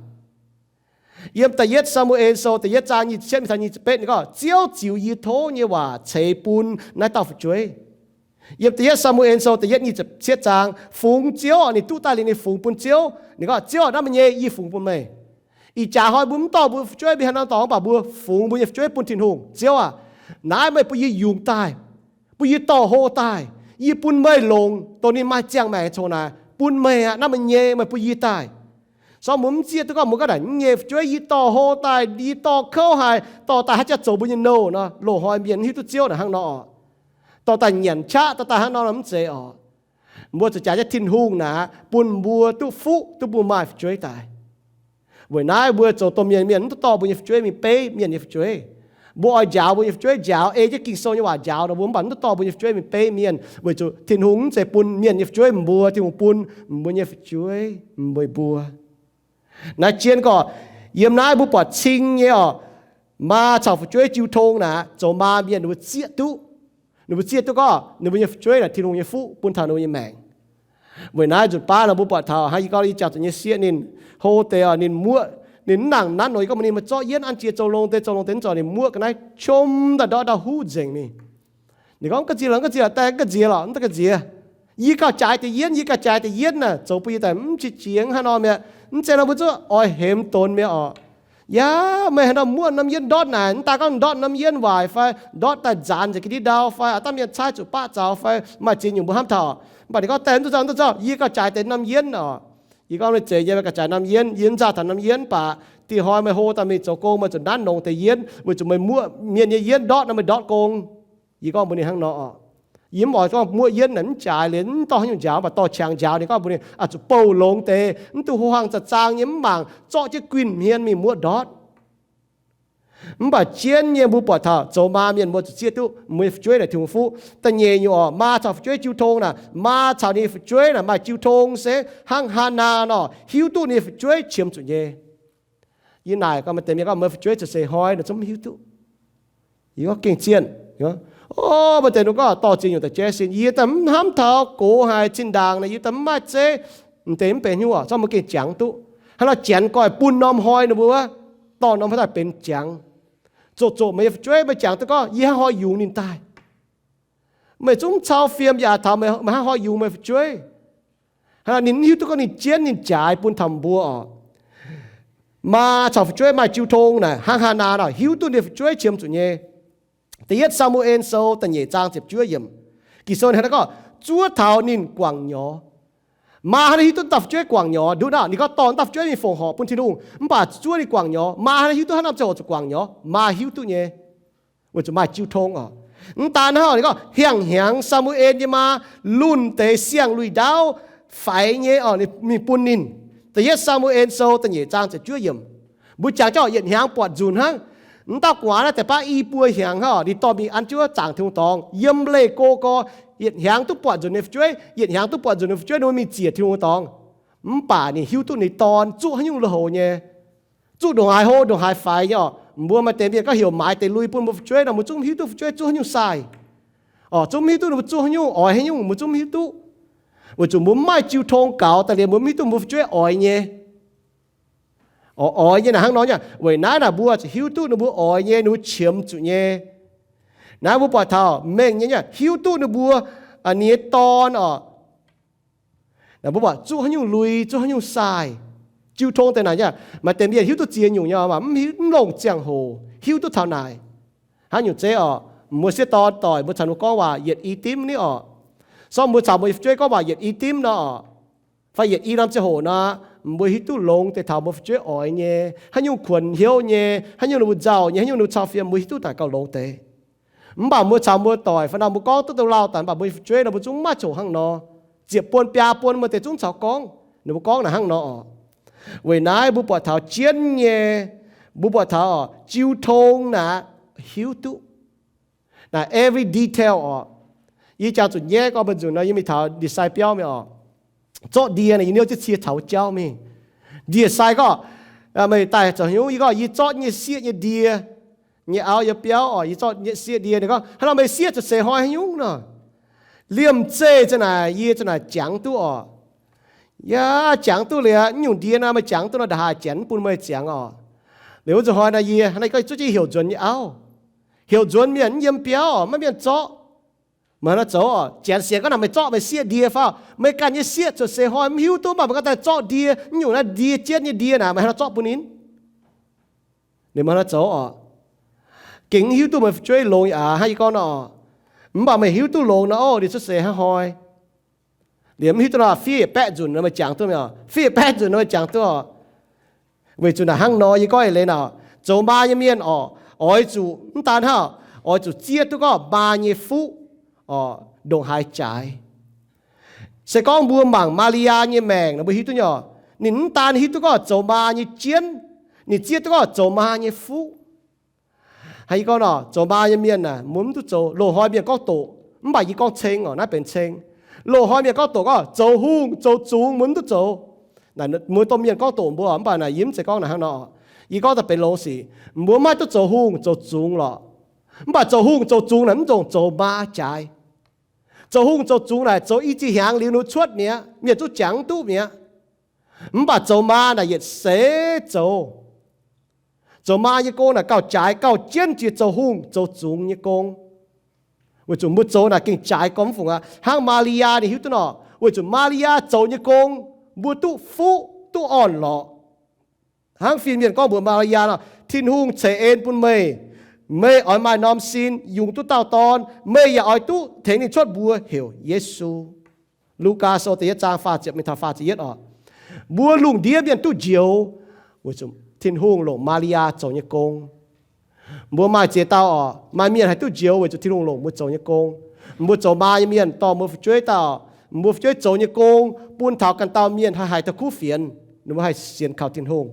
Yiem da'yietv Saa^mu^en Sou da'yietv zaang nyic ziepc cietv mingh taux nyic ziepc betv ninh gorngv, Ziouv ziux yie tov nyei waac ceix bun naaiv dauh fu'jueiv. Yiem da'yietv Saa^mu^en Sou da'yietv nyic ziepc cietv zaang, fungx Ziouv, ninh duqv daaih liuz ninh fungx bun Ziouv. Ninh gorngv, Ziouv aac, naaiv meih nyei, yie fungx bun meih. Ih jaax hnoi mbuo mv dorh mbuo fu'jueiv mingh haaix norm dorngx, mv baac mbuo fungx mbuo nyei fu'jueiv bun Tin-Hungh. Ziouv aac, naaiv meih bun yie yungz daaih, bun yie dorh hlo daaih, yie bun meih longx, dongh ninh maaih ziangh maengc congx naaic bun meih aqv. Naaiv meih nyei, meih bun yie daaih. Sorng mbuo mv zieqv duqv gorngv mbuo ganh naaic nyei fu'jueiv yie dorh hlo daaih, yie dorh kouv haic, dorh daaih haaix jaax zoux mbuo nyei nouh nor, loz-hnoi mienh mv hiuv duqv Ziouv naaic hnangv nor oc. Dorh daaih nyanc qaqv, dorh daaih hnangv nor mv zeiz oc. Mbuo zuqc jaax jienv Tin-Hungh naaic bun mbuo duqv fuqv, duqv mbuo maaih fu'jueiv daaih. Weic naaiv mbuo zoux domh mienh mienh mv duqv dorh mbuo nyei fu'jueiv mingh beiv mienh nyei fu'jueiv. Mbuo oix njaaux mbuo nyei fu'jueiv njaaux, ei jienv Ging-Sou nyei waac njaaux nor, mbuo mv baac mv duqv dorh mbuo nyei fu'jueiv mingh beiv mienh, weic zuqc Tin-Hungh mv zeiz bun mienh nyei fu'jueiv mbuo, Tin-Hungh bun meih mbuo nyei fu'jueiv meih mbuo. Naaiv jienv gorx, yiem naaiv mbuo buatc cing nyei oc, maa caux fu'jueiv jiu tong naaic, zoux maa mienh ninh mbuo zieqv duqv. Ninh mbuo zieqv duqv gorngv ninh mbuo nyei fu'jueiv naaic Tin-Hungh nyei fuqv bun taux ninh mbuo nyei maengc. Weic naaiv nzunc baav nor mbuo buatc taux hnangv yie gorngv, yie jangx zuqc nyei sieqv ninh hlo deix oc, ninh muoqv, ninh mv nangc nanv nor, yie gorngv mbuox ninh, meih zorqv yienv an jiex zoux longx deix, zoux longx deix, mv zorqv ninh muoqv ga'naaiv qom daaih ndortv ndau huv nzengc mingh. Ninh gorngv, ga'nziex lorqc, ga'nziex lorqc, daaih ga'nziex lorqc, mv daaih ga'nziex. Yie gauh jaaix deix yienv, yie gauh jaaix deix yienv naaic, zoux bun yie daaih mv qiex jienv hnangv nor mi'aqv. Mv zeiz nor mbuo zuqc oix hemx donx mi'aqv oc. Yaac meih haaix nor muoqv norm yienv ndortv naaic, mv daaih gorngv ndortv norm yienv waaic fai ndortv daaih nzaanx nzengc ga'ndiev ndau fai aav dangh mienh caaiv zuqc baqv zaux fai maaih ziex nyungc mbuo hnamv taux. Mv baac ninh gorngv, daaih mv duqv zorqv, mv duqv zorqv, yie gauh jaaix deix norm yienv oc. Yie gorngv, meih zeiz nyei, meih gauh jaaix norm yienv, yie mv nzauh taux norm yienv, mv baac dieh hnoi meih hlo daaih mingh zoux gong, meih zuqc nanv longx deix yienv, weic zuqc meih muoqv mienh nyei yienv ndortv nor meih ndortv gong. Yie gorngv mbuox ninh hnangv nor oc. Yie mv oix gorngv muoqv yienv naaic mv jaaix liuz mv dorh haaix nyungc njaaux, mv baac dorh qangx njaaux. Ninh gorngv mbuox ninh, oix zuqc bouh longx deix, mv dungx ho hang za'zang nyei, mv mangc zorqv jienv guinh hmien mingh muoqv ndortv. Mv baac jienv nyei mbuo buatc taux zoux maa mienh mbuo zuqc zieqv duqv mbuo nyei fu'jueiv naaic Tin-Hungh fuqv. Da'nyeic nyungc oc, maa caux fu'jueiv jiu tong naaic, maa caux ninh nyei fu'jueiv naaic maaih jiu tong se hnangv Haanaa nor, hiuv duqv ninh nyei fu'jueiv qiemx zuqc nyei. Yie naaic gorngv maaih deix mienh gorngv meih fu'jueiv cuotv seix hnoi nor zungv mv hiuv duqv. Yie gorngv gengh zienh. O, maaih deix ninh gorngv dorh ziex nyungc daaih jaiv sin, yie daaih mv hnamv taux gox haic zinh ndaangc naaic yie daaih mv maaih zeiv. M'deix mv benx hnyouv oc, zorqv mbuo gengh jangx duqv. Hnangv nor janx goiv bun norm hnoi ninh mbuo dorh norm hnoi daaih benx jangx. Zoqc zoqc meih nyei fu'jueiv meih jangx duqv gorngv yie hnangv haaix nor yungz ninh daaih. Meih zungv cau fiem yaac taux meih hnangv haaix nor yungz meih fu'jueiv. Hnangv nor ninh mv hiuv duqv gorngv ninh jienv ninh jaaix bun taux mbuo oc. Maa caux fu'jueiv maaih jiu tong naaic hnangv Haanaa nor, hiuv duqv ninh nyei fu'jueiv qiemx zuqc nyei. Da'yietv Saa^mu^en Sou da'nyeic zaang ziepc juov yiemc. Ging-Sou hnangv naaiv gorngv, zuov taux ninh guangc nyorx. Maa hnangv naaiv hiuv duqv dauh fu'jueiv guangc nyorx, nduqc naaic ninh gorngv dorh dauh fu'jueiv mingh fongc horc bun Tin-Hungh, mv baac zuov ninh guangc nyorx. Maa hnangv naaiv hiuv duqv haaix norm ziangh hoc zuqc guangc nyorx, maa hiuv duqv nyei. Weic zuqc maaih jiu tong oc. Mv daan hnangv, ninh gorngv hnyangx-hnyangx Saa^mu^en nyei maa lunh deix siang lui ndaauv faix nyei oc, ninh mingh bun ninh. Da'yietv Saa^mu^en Sou da'nyeic zaang ziepc juov yiemc. Mbuo jangx jauv yietc hnyangx buatc nzunc hnangv. Mv dauh gu'nguaaz naaiv deix baav i buo hnyangx hnangv, ninh dorh mingh an jienv wuov zaangc Tin-Hungh dorngx, yiem leih go gorx, yietc hnyangx duqv buatc nzunc ninh fu'jueiv, yietc hnyangx duqv buatc nzunc ninh fu'jueiv ninh mbuo mingh ziec Tin-Hungh dorngx. Mv baac ninh hiuv duqv ninh dorn zuqv haaix nyungc lui-houx nyei, zuqv ndongc haaix hlo ndongc haaix faix nyei oc. Mbuo maaih deix mienh gorngv heuc maaiz deix lui bun mbuo fu'jueiv nor, mbuo zungv mv hiuv duqv fu'jueiv zuqv haaix nyungc sai. Oc, zungv mv hiuv duqv ninh mbuo zuqv haaix nyungc, oix haaix nyungc, mbuo zungv mv hiuv duqv. Weic zuqc mbuo mv maaih jiu tong gaux daaih liuz mbuo mv hiuv duqv mbuo fu'jueiv oix nyei. Oix, oix nyei naaic hnangv nor nyei. Weic naaiv naaic mbuo zuqc hiuv duqv ninh mbuo oix nyei, ninh mbuo qiemx zuqc nyei. Naaiv mbuo buatc taux mengh nyei, hiuv duqv ninh mbuo, ninh nyei dorn oc. Naaic mbuo buatc zuqv haaix nyungc lui, zuqv haaix nyungc sai. Jiu tong deix naaic nyei, maaih deix mienh hiuv duqv ziex nyungc nyei oc, mv hiuv, mv longc ziangh hoc hiuv duqv taux naaic. Hnangv nyungc zeiv oc, mbuo sieqv dorn doic mbuo caux ninh mbuo gorngv waac yietc i dimv ni oc. Sorng mbuo caux mbuo fu'jueiv gorngv waac yietc i dimv nor oc, fai yietc i norm ziangh hoc nor, mbuo hiuv duqv longx deix taux mbuo fu'jueiv oix nyei, haaix nyungc kuonx hnyouv nyei, haaix nyungc ninh mbuo nzauh nyei, haaix nyungc ninh mbuo cau fiem, mbuo hiuv duqv naaic gauh longx deix. Mv baac mbuo caux mbuo doic fai nor mbuo gorngv duqv douh lauh daaih, mv baac mbuo fu'jueiv nor mbuo zungv mv maaih coc hnangv nor. Ziepc buon biaa buon maaih deix zungv caux gorngv, ninh mbuo gorngv naaic hnangv nor oc. Weic naaiv mbuo buatc taux jienv nyei, mbuo buatc taux oc, jiu tong naaic hiuv duqv naaic every detail oc. Yie jangx zuqc nyaiv gorngv mbuo nzunc nor yie mingh taux ndie-sai biauv mingh oc. Zorqv ndie naaic yie niouv jienv cie taux jauv mingh. Ndie-sai gorngv, meih daaih zoux haaix nyungc? Yie gorngv yie zorqv nyei sieqv nyei ndie nyei auv yiem biauv oc. Yie zorqv nyei sieqv ndie. Ninh gorngv, hnangv nor meih sieqv cuotv seix hnoi haaix nyungc nor? Liemh zeih za'naaic yie za'naaic jangx duqv oc. Yaac jangx duqv liuz, nyungc ndie nor meih jangx duqv nor ndongc haaix janx mv bun meih jangx oc. Liuz wuov nzunc hnoi nor yie hnangv naaiv gorngv zuqv jienv heuc nzuonx nyei auv. Heuc nzuonx mienh mv yiem biauv oc, maiv mienh zorqv. Meih hnangv nor zoux oc. Janx sienx gorngv naaic meih zorqv meih sieqv ndie fai? Meih ganh nyei sieqv cuotv seix hnoi mv hiuv duqv, mv baac meih gorngv daaih zorqv ndie, nyungc naaiv ndie jienv nyei ndie naaic, meih hnangv nor zorqv bun ninh? Ninh meih hnangv nor zoux oc. Gengh mv hiuv duqv meih fu'jueiv longx aqv. Hnangv yie gorngv nor oc, mv baac meih hiuv duqv longx nor, o, ninh cuotv seix hnangv haaix hnoi. Liemh mv hiuv duqv nor, fiev yietc baeqv nzunc nor meih jangx duqv mi'aqv. Fiev yietc baeqv nzunc nor meih jangx duqv oc. Weic zuqc naaic hnangv nor, yie gorngv eix leiz naaic, zoux maa nyei mienh oc, oix zuqc mv daan hnangv, oix zuqc zieqv duqv gorngv maa nyei fuqv oc, ndongc haaix jaaix. Se gorngv mbuo mangc Maa^li^yaa nyei maengc nor mbuo hiuv duqv nyei oc, ninh mv daan hiuv duqv gorngv zoux maa nyei jienv, ninh zieqv duqv gorngv zoux maa nyei fuqv. Hnangv yie gorngv nor, zoux maa nyei mienh aah, mbuo mv duqv zoux. Loz-hnoi mienh gorngv doqc, mv baac yie gorngv ceng oc, naaiv benx ceng. Loz-hnoi mienh gorngv doqc gorngv zoux hungh zoux zungx mbuo mv duqv zoux. Naaic mbuo domh mienh gorngv doqc mbuo, mv baac naaic yie mv zeiz gorngv naaic hnangv nor. Yie gorngv daaih benx longx sic, mbuo mv haih duqv zoux hungh zoux zungx lorqc. Mv baac zoux hungh zoux zungx naaic mv ndongc zoux maa jaaix. Zoux hungh zoux zungx naaic zoux i ziex hnyangx liuz ninh cuotv mi'aqv, mienh zungv jangx mv duqv mi'aqv. Mv baac zoux maa naaic yietc seix zoux. Zoux maa nyei gong naaic gauh jaaix gauh jienv jiex zoux hungh zoux zungx nyei gong. Weic zuqc mbuo zoux naaic gengh jaaix gormx fungc aqv. Hnangv Maa^li^yaa ninh hiuv duqv nor, weic zuqc Maa^li^yaa zoux nyei gong, mbuo duqv fuqv duqv orn-lorqc. Hnangv fin-mienh gorngv mbuox Maa^li^yaa nor, Tin-Hungh ceix en bun meih. Meih oix maaih norm sin yungz duqv dauh dorn, meih yaac oix duqv tengx ninh cuotv mbuox heuc Yesu. Lugaa Sou da'yietv zaang faah ziepc mingh taux faah ziepc yietv oc. Mbuo lungh ndiev mienh duqv njoux weic zuqc Tin-Hungh longc Maa^li^yaa zoux nyei gong. Mbuo maaih ziex dauh oc, maaih mienh haih duqv njoux weic zuqc Tin-Hungh longc mbuo zoux nyei gong. Mbuo zoux maa nyei mienh dorh mbuo fu'jueiv daaih oc, mbuo fu'jueiv zoux nyei gong bun taux ganh dauh mienh haih haiz taux kuv fienx, ninh mbuo haih sienx kaux Tin-Hungh.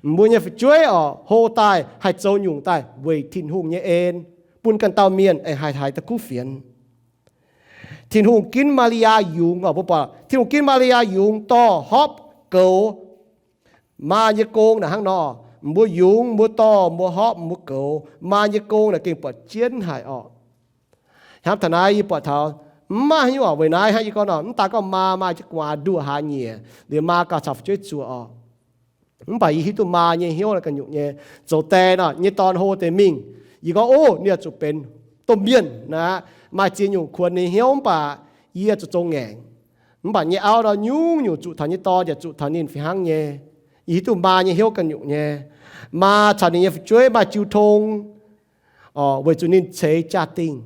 Mbuo nyei fu'jueiv oc, hlo daaih haih zoux nyungc daaih weic Tin-Hungh nyei en, bun ganh dauh mienh aengx haih haiz taux kuv fienx. Tin-Hungh ginv Maa^li^yaa yungz oc, mbuo buatc Tin-Hungh ginv Maa^li^yaa yungz dorh, hopv, goux. Maa nyei gong naaic hnangv nor, mbuo yungz, mbuo dorh, mbuo hopv, mbuo goux. Maa nyei gong naaic gengh buatc jienv haic oc. Hnamv taux naaiv yie buatc taux mv maaih haaix nyungc oc, weic naaiv hnangv yie gorngv nor, mv daaih gorngv maa maaih jienv gu'nguaaz nduoh hlaax nyieqc liuz maa gauh caux fu'jueiv zuoqc oc. Mv baac yie hiuv duqv maa nyei hnyouv naaic ganh nyungc nyei. Zoux die nor, nyei dorn hlo deix mingh, yie gorngv, ov, ninh oix zuqc benx domh mienh naaic, maaih ziex nyungc kuonx ninh hnyouv, mv baac yie zuqc zoux ngaengc. Mv baac nyei auv nor nyungc-nyungc zuqc taux nyei dorn yaac zuqc taux ninh fih hnangv nyei. Yie hiuv duqv maa nyei hnyouv ganh nyungc nyei. Maa caux ninh nyei fu'jueiv maaih jiu tong, weic zuqc ninh ceix jaa-dingh.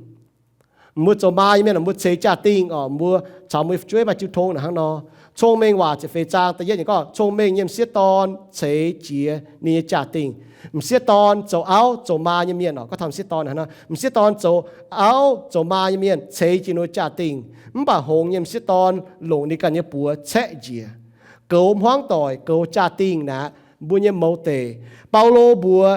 Mbuo zoux maa nyei mienh, mbuo ceix jaa-dingh oc, mbuo caux mbuo nyei fu'jueiv maaih jiu tong naaic hnangv nor. Cong-Mengh Waac ziepc feix zaang da'yietv nyei gorngv, cong-mengh nyei m'sieqv dorn ceix jiez ninh nyei jaa-dingh. M'sieqv dorn zoux auv zoux maa nyei mienh oc, gorngv taux m'sieqv dorn naaic hnangv nor, m'sieqv dorn zoux auv zoux maa nyei mienh ceix jiez ninh nyei jaa-dingh. Mv baac hngongx nyei m'sieqv dorn longc ninh ganh nyei buoz caeqv njiec. Goux hmuangv doic, goux jaa-dingh naaic, mbuo nyei mouz deic. Baulo mbuox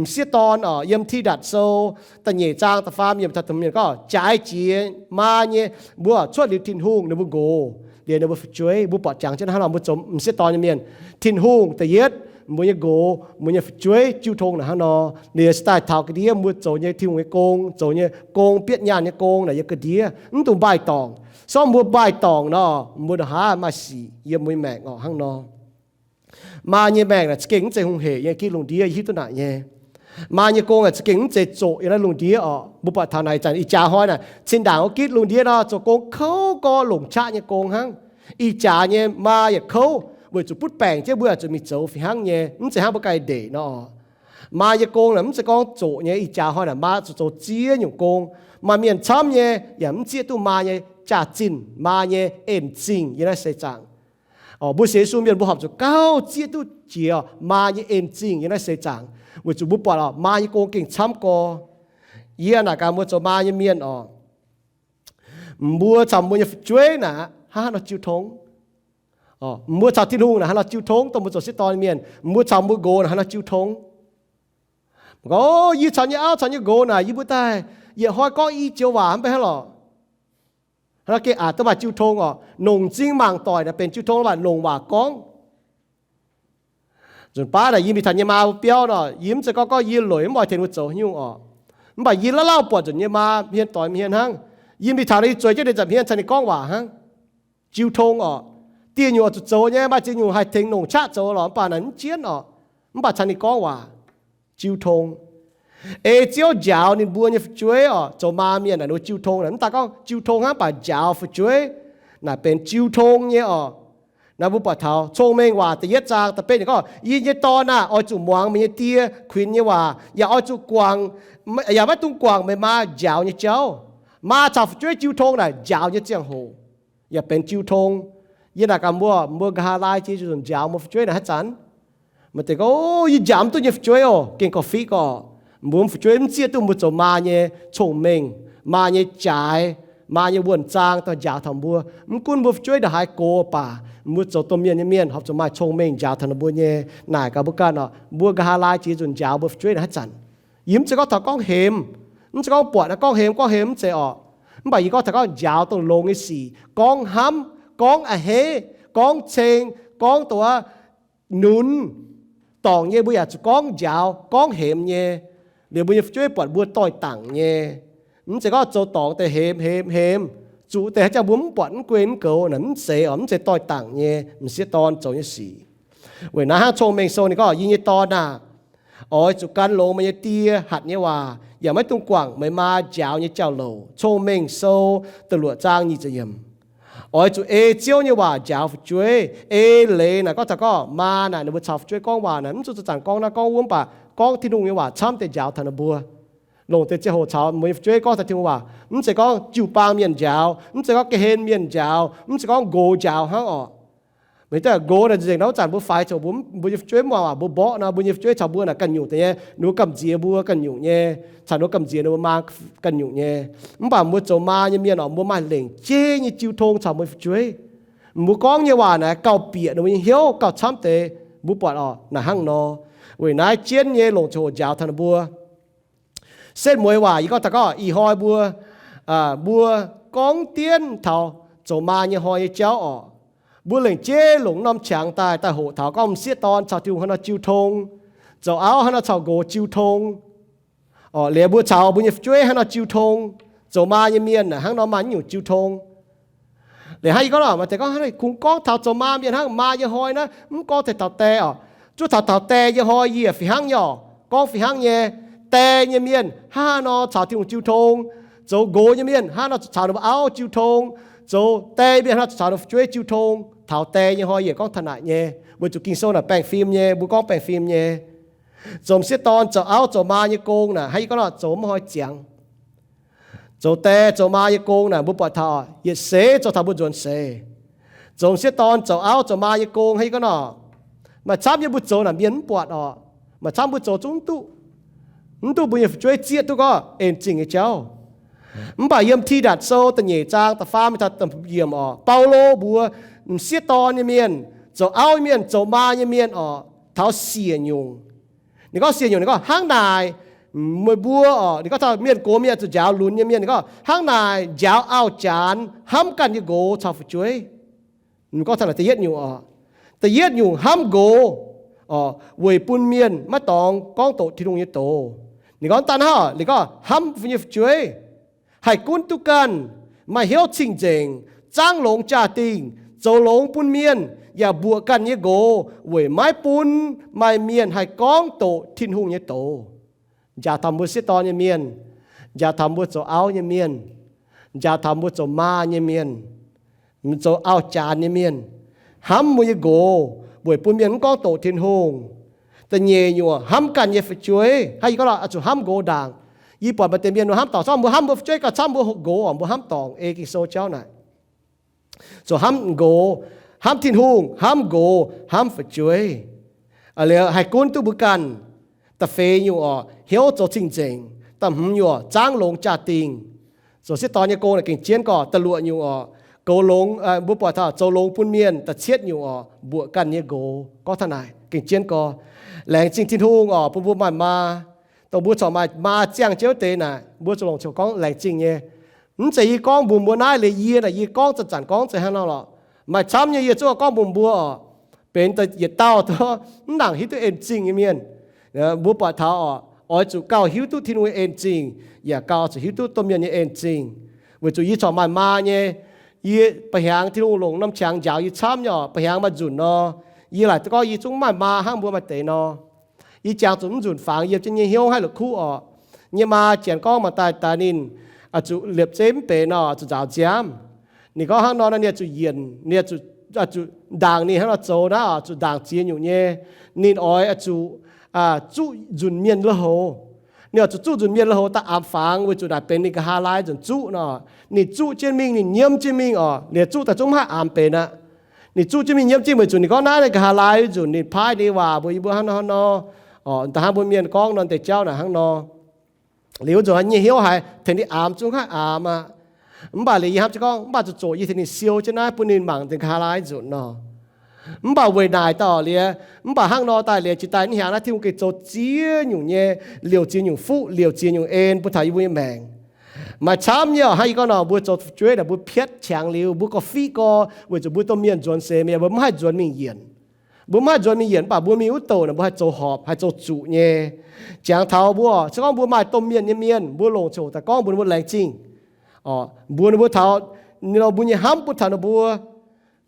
m'sieqv dorn oc, yiem Tidatc Sou da'nyeic zaang da'faam yiemc taux da'hmz yiemc gorngv, jaaix jiex maa nyei, mbuo cuotv liuz Tin-Hungh ninh mbuo nqox liuz ninh mbuo fu'jueiv. Mbuo buatc jangx jienv hnangv nor, mbuo zoux m'sieqv dorn nyei mienh, Tin-Hungh da'yietv, mbuo nyei nqox, mbuo nyei fu'jueiv jiu tong naaic hnangv nor. Liuz se daaih taux ga'ndiev mbuo zoux nyei Tin-Hungh nyei gong, zoux nyei gong, bietv nyaanh nyei gong naaic yiem ga'ndiev mv dungx mbaih dorngc. Se gorngv mbuo mbaih dorngc nor, mbuo ndongc haaix maaih sic yiem mbuo nyei maengc oc hnangv nor. Maa nyei maengc naaic za'gengh mv zeiz hungh hec nyei, gitv lungh ndiev hiuv duqv naaic nyei. Maa nyei gong naaic za'gengh mv zeiz zoqc yiem naaiv lungh ndiev oc. Mbuo buatc taux naaic ih zanc ih jaax hnoi naaic, cin-ndaangc wuov gitv lungh ndiev nor, zoux gong kouv gorx longc qaqv nyei gong hnangv. Ih jaax nyei maa yaac kouv weic zuqc butv baengc jienv mbuo yaac zuqc mingh zoux fih hnangv nyei, mv zeiz hnangv mbuo ganh ndeic nor. Maa nyei gong naaic mv zeiz gorngv zoqc nyei. Ih jaax hnoi naaic maa zuqc zoux ziex nyungc gong. Maaih mienh camv nyei yaac mv zieqv duqv maa nyei jaax-zinh, maa nyei en-zingh yiem naaiv seix zaangc. Mbuo sienx Yesu mienh mbuo horpc zuqc gauh zieqv duqv jiex maa nyei en-zingh yiem naaiv seix zaangc, weic zuqc mbuo buatc oc, maa nyei gong gengh camv gorx. Yie naaic gaax mbuo zoux maa nyei mienh oc, mbuo caux mbuo nyei fu'jueiv naaic hnangv haaix nor jiu tong? Mbuo caux Tin-Hungh naaic haaix nor jiu tong? Dongh mbuo zoux sieqv dorn mienh, mbuo caux mbuo nqox naaic haaix nor jiu tong? Gorngv yie caux nyei auv caux nyei nqox naaic, yie mbuo daaih yietc hnoi gorngv i joux waac mv baac hnangv lorqc. Hnangv naaiv gengh aqc duqv maaih jiu tong oc. Nongc m'zing mangc doic naaic benx jiu tong, mv baac longc waac gorngv. Nzunc baav naaic yie mingh taux nyei maa mbuo biauv nor, yie mv zeiz gorngv gorngv yie lueic mv oix tengx mbuo zoux haaix nyungc oc. Mv baac yie lauh lauh buatc nzunc nyei maa hmien doix hmien hnangv. Yie mingh taux nor, yie zueiz jienv ninh nza'hmien caux ninh gorngv waac hnangv. Jiu tong oc. Dieh nyungc oix zuqc zoux nyei, maaih ziex nyungc haih tengx nongc qaqv zoux lorqc, mv baac naaic mv jienv oc. Mv baac caux ninh gorngv waac. Jiu tong. Ei Ziouv njaaux ninh mbuo nyei fu'jueiv oc, zoux maa mienh naaic ninh mbuo jiu tong naaic, mv daaih gorngv jiu tong hnangv, mv baac njaaux fu'jueiv naaic benx jiu tong nyei oc. Naaiv mbuo buatc taux Cong-Mengh Waac da'yietv zaang da'betv ninh gorngv, yie nyei dorn aah! Oix zuqc muangx meih nyei die kuinx nyei waac, yaac oix zuqc guangc, yaac maiv dungx guangc meih maa njaaux nyei jauv. Maa caux fu'jueiv jiu tong naaic njaaux nyei ziangh hoc yaac benx jiu tong. Yie naaic gaax mbuo, mbuo nqa'haav laai jiex nzunc njaaux mbuo fu'jueiv naaic haaix zanc? Maaih deix gorngv, yie njaaux mv duqv nyei fu'jueiv oc, gengh gorngv fiqv gorx. Mbuo fu'jueiv mv zieqv duqv mbuo zoux maa nyei cong-mengh, maa nyei jaaix, maa nyei wuonh zaang daaih njaaux taux mbuo. Mv gunv mbuo fu'jueiv ndongc haaix gox baac, mbuo zoux domh mienh nyei mienh horpc zuqc maaih cong-mengh njaaux taux ninh mbuo nyei. Naaic gaax mbuo ganh oc, mbuo nqa'haav laai jiex nzunc njaaux mbuo fu'jueiv naaic haaix zanc? Yie mv zeiz gorngv taux gorngv hemx, mv zeiz gorngv buatc naaiv gorngv hemx gorngv hemx, mv zeiz oc. Mv baac yie gorngv taux gorngv njaaux dongh longx nyei sic, gorngv hnamv, gorngv a'hneiv, gorngv ceng, gorngv dongh wuov nunz, dorngc nyei mbuo yaac zuqc gorngv njaaux gorngv hemx nyei. Liuz mbuo nyei fu'jueiv buatc mbuo doix-dangc nyei, Mv zeiz gorngv zoux dorngc deix hemx hemx hemx, zuqc deix haaix jangx mbuo mv buatc mv guei mv goux naaic, mv zeiz oc, mv zeiz doix-dangc nyei m'sieqv dorn zoux nyei sic. Weic naaiv hnangv Cong-Mengh Sou ninh gorngv, yie nyei dorn aah, oix zuqc gan longx meih nyei die hatc nyei waac, yaac maiv dungx guangc meih maa njaaux nyei jauv-louc. Cong-Mengh Sou da'luoqc zaang nyic ziepc yiemc. Oix zuqc ei Ziouv nyei waac njaaux fu'jueiv. Ei leiz naaic gorngv taux gorngv maa naaic ninh mbuo caux fu'jueiv gorngv waac naaic, mv zuqc zanc-zanc gorngv naaiv gorngv wuov, mv baac gorngv Tin-Hungh nyei waac camv deix njaaux taux ninh mbuo. Longc deix ziangh hoc caux mbuo nyei fu'jueiv gorngv taux Tin-Hungh waac, mv zeiz gorngv jiu-baang mienh njaaux, mv zeiz gorngv ga'hlen mienh njaaux, mv zeiz gorngv nqox njaaux hnangv oc. Meih daaih nqox naaic nzengc nor, wuov zanc mbuo faix zoux mbuo, mbuo nyei fu'jueiv mv muangx waac, mbuo mborqv nor, mbuo nyei fu'jueiv caux mbuo naaic ganh nyungc deix nyei, ninh mbuo gamh nziex mbuo ganh nyungc nyei, caux ninh mbuo gamh nziex ninh mbuo maa ganh nyungc nyei. Mv baac mbuo zoux maa nyei mienh oc, mbuo maaih lengc jeiv nyei jiu tong caux mbuo nyei fu'jueiv. Mbuo gorngv nyei waac naaic gauh bieqc ninh mbuo nyei hnyouv gauh camv deix. Mbuo buatc oc, naaic hnangv nor. Weic naaiv jienv nyei longc ziangh hoc njaaux taux ninh mbuo. Setv mueiz waac yie gorngv taux gorngv ih hnoi mbuo, mbuo gorngv dienv taux zoux maa nyei hnoi nyei jauv oc. Mbuo lengc jeiv longc norm qangx daaih, daaih hoqc taux gorngv m'sieqv dorn caux Tin-Hungh haaix nor jiu tong, zoux auv haaix nor caux nqox jiu tong, liuz mbuo caux mbuo nyei fu'jueiv haaix nor jiu tong, zoux maa nyei mienh hnangv nor maaih nyungc jiu tong. Liuz hnangv yie gorngv, maaih deix gorngv hnangv naaic kungx gorngv taux zoux maa mienh hnangv, maa nyei hnoi naaiv mv gorngv taux die oc. Zuov taux taux die nyei hnoi yie fih hnangv nyei oc, gorngv fih hnangv nyei. Die nyei mienh hnangv haaix nor caux Tin-Hungh jiu tong, zoux nqox nyei mienh hnangv haaix nor caux ninh mbuo auv jiu tong, zoux die mienh hnangv haaix nor caux ninh mbuo fu'jueiv jiu tong. Taux die nyei hnoi yie gorngv taux naaic nyei, weic zuqc Ging-Sou naaic baengh fim nyei, mbuo gorngv baengh fim nyei. Zoux m'sieqv dorn zoux auv zoux maa nyei gong naaic, hnangv yie gorngv nor, zoux mv hnoi ziangx. Zoux die zoux maa nyei gong naaic mbuo buatc taux yietc seix zoux taux mbuo nzuonx seix. Zoux m'sieqv dorn zoux auv zoux maa nyei gong hnangv yie gorngv nor, maaih camv nyei mbuo zoux naaic mienh mv buatc oc. Maaih camv mbuo zoux zungv mv duqv, mv duqv mbuo nyei fu'jueiv zieqv duqv gorngv en zingh nyei jauv. Mv baac yiem Tidatc Sou da'nyeic zaang da'faam mingh taux da'yiemc oc, Baulo mbuox m'sieqv dorn nyei mienh, zoux auv nyei mienh, zoux maa nyei mienh oc, taux siec nyungc. Ninh gorngv siec nyungc, ninh gorngv hnangv naaic, meih mbuo oc, ninh gorngv taux mienh gox mienh zuqc njaaux lunx nyei mienh, ninh gorngv hnangv naaic njaaux auv-janx hnamv ganh nyei nqox caux fu'jueiv. Ninh gorngv taux naaic da'yietv nyungc oc, da'yietv nyungc hnamv nqox oc, weic bun mienh maiv dorngx gorngv doqc Tin-Hungh nyei doz. Ninh gorngv daaih hnangv, ninh gorngv hnamv mbuo nyei fu'jueiv, haih gunv duqv ganh, maaih hnyouv cing-nzengc, zaangv longx jaa-dingh, zoux longx bun mienh, yaac mbuoqc ganh nyei nqox weic maiv bun maaih mienh haih gorngv doqc Tin-Hungh nyei doz. Njaaux taux mbuo sieqv dorn nyei mienh, njaaux taux mbuo zoux auv nyei mienh, njaaux taux mbuo zoux maa nyei mienh, zoux auv-janx nyei mienh, hnamv mbuo nyei nqox weic bun mienh mv gorngv doqc Tin-Hungh. Da'nyeic nyungc, hnamv ganh nyei fu'jueiv. Hnangv yie gorngv nor, oix zuqc hnamv nqox ndaangc. Yie buatc maaih deix mienh mbuo hnamv dorngc, se gorngv mbuo hnamv mbuo fu'jueiv gauh camv mbuo nqox, mbuo hnamv dorngc ei Ging-Sou jauv naaic. Zoux hnamv nqox, hnamv Tin-Hungh, hnamv nqox, hnamv fu'jueiv. Liuz haih gunv duqv mbuo ganh. Da'feix nyungc oc, hnyouv zoux cing-nzengc. Da'hmz nyungc oc, zaangv longx jaa-dingh. Zoux sieqv dorn nyei gong naaic gengh jienv gorx. Da'luoqc nyungc oc, goux longx, mbuo buatc taux zoux longx bun mienh. Da'cietv nyungc oc, mbuoqc ganh nyei nqox. Gorngv taux naaic gengh jienv gorx. Laengz zingh Tin-Hungh oc, bun mbuo maaih maa. Dongh mbuo corc maaih maa ziangh jienv wuov deix naaic, mbuo zuqc longc ziouc gorngv laengz zingh nyei. Mv zeiz yie gorngv mbuox mbuo naaiv liuz yie naaic, yie gorngv zanc-zanc gorngv zeiz hnangv nor lorqc. Maaih camv nyei yie zungv gorngv mbuox mbuo oc, benx yietc dauh mv nangc hiuv duqv en zingh nyei mienh. Mbuo buatc taux oc, oix zuqc gauh hiuv duqv Tin-Hungh nyei en zingh, yaac gauh zuqc hiuv duqv domh mienh nyei en zingh. Weic zuqc yie corc maaih maa nyei, yie ba'hnyangx Tin-Hungh longc norm qangx njaaux yie camv nyei oc, ba'hnyangx maaih nzunc nor, yie laaic gorngv yie zungv maaih maa hnangv mbuo maaih deix nor. Yie jangx zuqc mv nzunc fangx yiem jienv nyei hnyouv haiv la'kuqv oc. Nyei maa janx gorngv mangc daaih daaih ninh zuqc liepc zeiv mv benx nor, zuqc nzaaux nziaamv. Ninh gorngv hnangv nor, ninh zuqc yienc, ninh zuqc ndaangc ninh hnangv nor zoux naaiv oc, zuqc ndaangc ziex nyungc nyei. Ninh oix zuqc zuqv nzunc mienh lui-houx. Ninh oix zuqc zuqv nzunc mienh lui-houx daaih amx fangx, weic zuqc naaic benx ninh nqa'haav laai nzunc zuqv nor. Ninh zuqv jienv mingh, ninh nyiemv jienv mingh oc, ninh zuqv daaih zungv mv haih amx benx aqv. Ninh zuqv jienv mingh nyiemv jienv, weic zuqc ninh gorngv naaiv ninh nqa'haav laai nzunc ninh paaiv ninh waac mbuox yie mbuo hnangv nor hnangv nor. Oc, da'hnangv mbuo mienh gorngv nor deix jauv naaic hnangv nor. Liuz wuov nzunc nyei hnyouv haiz tengx ninh amx zungv haih amx aqv. Mv baac liuz yie hnamv jienv gorngv, mv baac zuqc zoqc yie tengx ninh siou jienv naaiv bun ninh mangc ninh nqa'haav laai nzunc nor. Mv baac weic naaic daaih oc liuz, mv baac hnangv nor daaih liuz jiex daaih mv hiaangx naaiv Tin-Hungh gengh zoux ziex nyungc nyei, liouc ziex nyungc fuqv, liouc ziex nyungc en bun taux yie mbuo nyei maengc. Maaih camv nyei oc, hnangv yie gorngv nor, mbuo zoux fu'jueiv naaic mbuo pietv qangx liuz, mbuo gauh fiqv gorx, weic zuqc mbuo domh mienh nzuonx seix mi'aqv, mbuo mv haih nzuonx mingh yienc. Mbuo mv haih nzuonx mingh yienc, mv baac mbuo mingh wuov douc naaic mbuo haih zoux horpc, haih zoux zuqc nyei. Jangx taux mbuo, se gorngv mbuo maaih domh mienh nyei mienh, mbuo longc ziangh hoc daaih gorngv mbuox ninh mbuo laengz zingh. Mbuox ninh mbuo taux, ninh mbuo nyei hnamv bun taux ninh mbuo,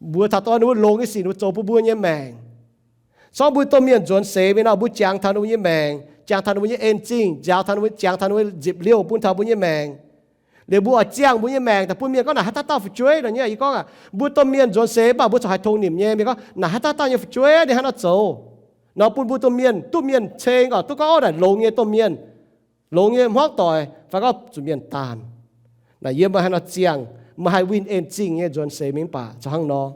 mbuox taux dongh ninh mbuo longx nyei sic ninh mbuo zoux bun mbuo nyei maengc. Se gorngv mbuo domh mienh nzuonx seix mingh nor, mbuo jangx taux ninh mbuo nyei maengc, jangx taux ninh mbuo nyei en-zingh, njaaux taux ninh mbuo, jangx taux ninh mbuo nzipc liouh bun taux mbuo nyei maengc. Liuz mbuo oix ziangh mbuo nyei maengc daaih bun mienh gorngv naaic haaix dauh dauh fu'jueiv nor nyei. Yie gorngv aac, mbuo domh mienh nzuonx seix mv baac mbuo corc haiz tongx nimc nyei. Mienh gorngv naaic haaix dauh dauh nyei fu'jueiv, ninh haaix nor zoux nor, bun mbuo domh mienh duqv mienh ceng oc, duqv gorngv naaic longx nyei domh mienh, longx nyei hmuangv doic, fai gorngv zuqc mienh daanh. Naaic yie mbuo haaix nor ziangh, mbuo haaix winh en-zingh nyei nzuonx seix mingh mv baac zoux hnangv nor.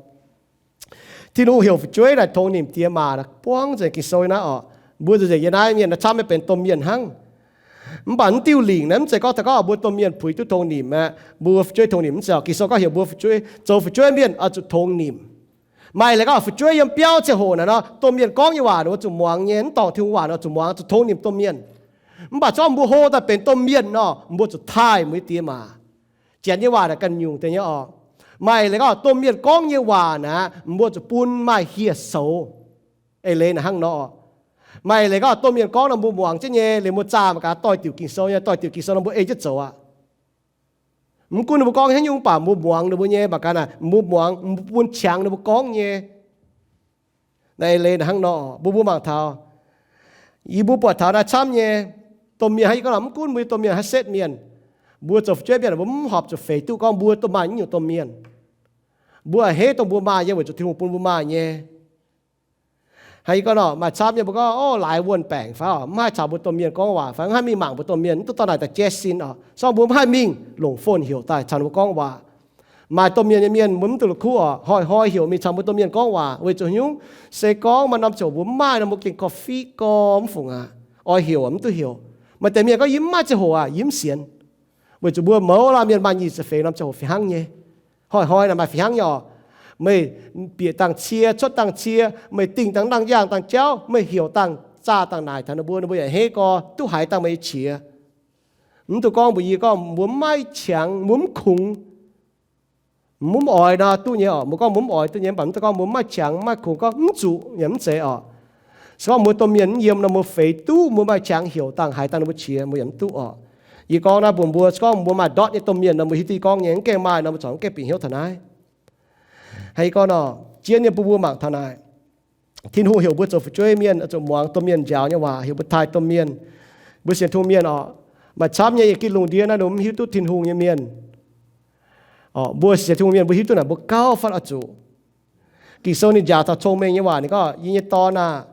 Tin-Hungh heuc fu'jueiv naaic tongx nimc diex maac naaic buangv nzengc Ging-Sou naaiv oc. Mbuo nzengc yie naaiv mienh naaiv camv nyei benx domh mienh hnangv. Mv baac mv diuh lingc naaiv mv zeiz gorngv taux gorngv mbuo domh mienh puix duqv tongx nimc aqv, mbuo fu'jueiv tongx nimc mv zeiz oc. Ging-Sou gorngv heuc mbuo fu'jueiv, zoux fu'jueiv mienh oix zuqc tongx nimc. Maaih leiz gorngv fu'jueiv yiem biauv ziangh hoc naaic nor, domh mienh gorngv nyei waac ninh mbuo zuqc muangx nyei, mv dorngc Tin-Hungh waac ninh zuqc muangx, zuqc tongx nimc domh mienh. Mv baac se gorngv mbuo hlo daaih benx domh mienh nor, mbuo zuqc taaih mbuo nyei diex maac. Janx nyei waac naaic ganh nyungc deix nyei oc. Maaih leiz gorngv domh mienh gorngv nyei waac naaic, mbuo zuqc bun maaih hieh soux. Eix leiz naaic hnangv nor. Maaih leiz gorngv domh mienh gorngv nor mbuo muangx jienv nyei, liuz mbuo zaah mangc gaax doix-diuc Ging-Sou nyei, doix-diuc Ging-Sou nor mbuo ei jienv zoux aqv. Mv gunv ninh mbuo gorngv haaix nyungc mv baac mbuo muangx ninh mbuo nyei, mangc gaax naaic mbuo muangx, mbuo bun qangx ninh mbuo gorngv nyei. Naaiv eix leiz naaic hnangv nor, mbuo mbuo mangc taux, yie mbuo buatc taux naaiv camv nyei. Domh mienh hnangv yie gorngv nor, mv gunv mbuo nyei domh mienh haaix setv mienh, mbuo zoux fu'jueiv mienh mbuo mv horpc zuqc feix duqv gorngv mbuo domh maaih nyungc domh mienh. Mbuo a'hneiv dongh mbuo maaih nyei weic zuqc Tin-Hungh bun mbuo maaih nyei. Hnangv yie gorngv nor, maaih camv nyei mbuo gorngv, o, laaix wuonh baengc fai oc, mv haih caux mbuo domh mienh gorngv waac fai mv haih mingh mangc mbuo domh mienh, mv duqv dorh naaic daaih jaiv sin oc. Se gorngv mbuo mv haih mingh longc phone heuc daaih caux ninh mbuo gorngv waac. Maaih domh mienh nyei mienh mbuo mv duqv la'kuqv oc, hnoi-hnoi heuc mingh caux mbuo domh mienh gorngv waac. Weic zuqc haaix nyungc? Se gorngv maaih norm ziangh hoc mbuo mv maaih nor, mbuo gengh korv-fiqv gorx mv fungc aqv. Oix heuc mv duqv heuc. Maaih deix mienh gorngv, yie mv maaih ziangh hoc aqv, yie mv sienx. Weic zuqc mbuo mouz laanh mienh maaih nyic ziepc feix norm ziangh hoc fih hnangv nyei. Hnoi-hnoi naaic maaih fih hnangv nyei oc. Meih bieqc dangh cie, cuotv dangh cie, meih dingh dangh nangh yaangh dangh jauv, meih heuc dangh zaah dangh naaic taux ninh mbuo, ninh mbuo yaac a'hneiv gorx duqv haiz dangh meih nyei qiex. Mv duqv gorngv mbuox yie gorngv mbuo mv maaih qangx, mbuo mv kungx. Mbuo mv oix nor duqv nyei oc. Mbuo gorngv mbuo mv oix duqv nyei, mv baac mv duqv gorngv mbuo mv maaih qangx, mv maaih kungx gorngv mv zuqc yaac mv zeiz oc. Se gorngv mbuo domh mienh mv yiem nor, mbuo feix duqv mbuo maaih qangx heuc dangh haiz dangh ninh mbuo qiex, mbuo yaac mv duqv oc. Yie gorngv naaiv mbuox mbuo, se gorngv mbuo maaih ndortv nyei domh mienh nor, mbuo hiuv duqv gorngv nyei. Mv gaengh maaih nor, mbuo corc mv gaengh bieqc hnyouv taux naaiv. Hnangv yie gorngv nor, jienv nyei bun mbuo mangc taux naaic. Tin-Hungh heuc mbuo zoux fu'jueiv mienh, zuqc muangx domh mienh njaaux nyei waac, heuc mbuo taaih domh mienh. Mbuo sienx Tin-Hungh mienh oc, maaih camv nyei yietc gitv lungh ndiev naaiv nor mv hiuv duqv Tin-Hungh nyei mienh. Mbuo sienx Tin-Hungh mienh mbuo hiuv duqv naaic mbuo gauh fatv oix zuqc. Ging-Sou ninh njaaux taux cong-mengh nyei waac, ninh gorngv, yie nyei dorn aah,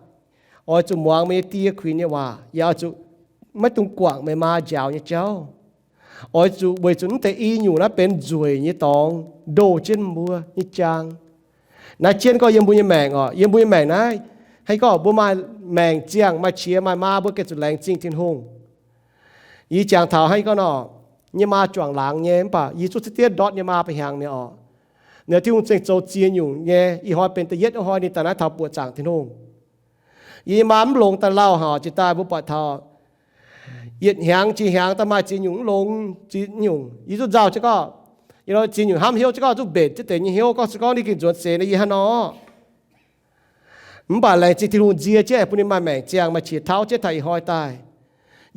oix zuqc muangx meih nyei die kuinx nyei waac, yaac oix zuqc maiv dungx guangc meih maa njaaux nyei jauv. Oix zuqc weic zuqc naaiv deix i nyungc naaiv benx nzueic nyei dorngx ndoh jienv mbuo nyei jaang. Naaiv jienv gorngv yiem mbuo nyei maengc oc, yiem mbuo nyei maengc naaiv, hnangv gorngv mbuo maaih maengc ziangh, maaih qiex maaih maa, mbuo gengh zuqc laengz zingh Tin-Hungh. Yie jangx taux hnangv yie gorngv nor, nyei maa juangc laangz nyei, mv baac yie zuqc ziex diev ndortv nyei maa ba'hnyangx nyei oc. Ninh Tin-Hungh zengc zoux ziex nyungc nyei. Ih hnoi benx da'yietv hnoi ninh daaih naaiv taux buoqc zaangc Tin-Hungh. Yie nyei maa mv longx daaih lauh haic, jiex daaih mbuo buatc taux yietc hnyangx jiex hnyangx daaih maaih ziex nyungc mv longx ziex nyungc. Yie zuqc nzauh jienv gorngv, ziex nyungc hnamv hnyouv jienv gorngv zuqc mbenc jienv deix nyei hnyouv, gorngv se gorngv ninh gengh nzuonx seix nor yie hnangv nor. Mv baac laengz zingh Tin-Hungh nzie jienv bun ninh maaih maengc ziangh, maaih qiex tauv jienv taux ih hnoi daaih.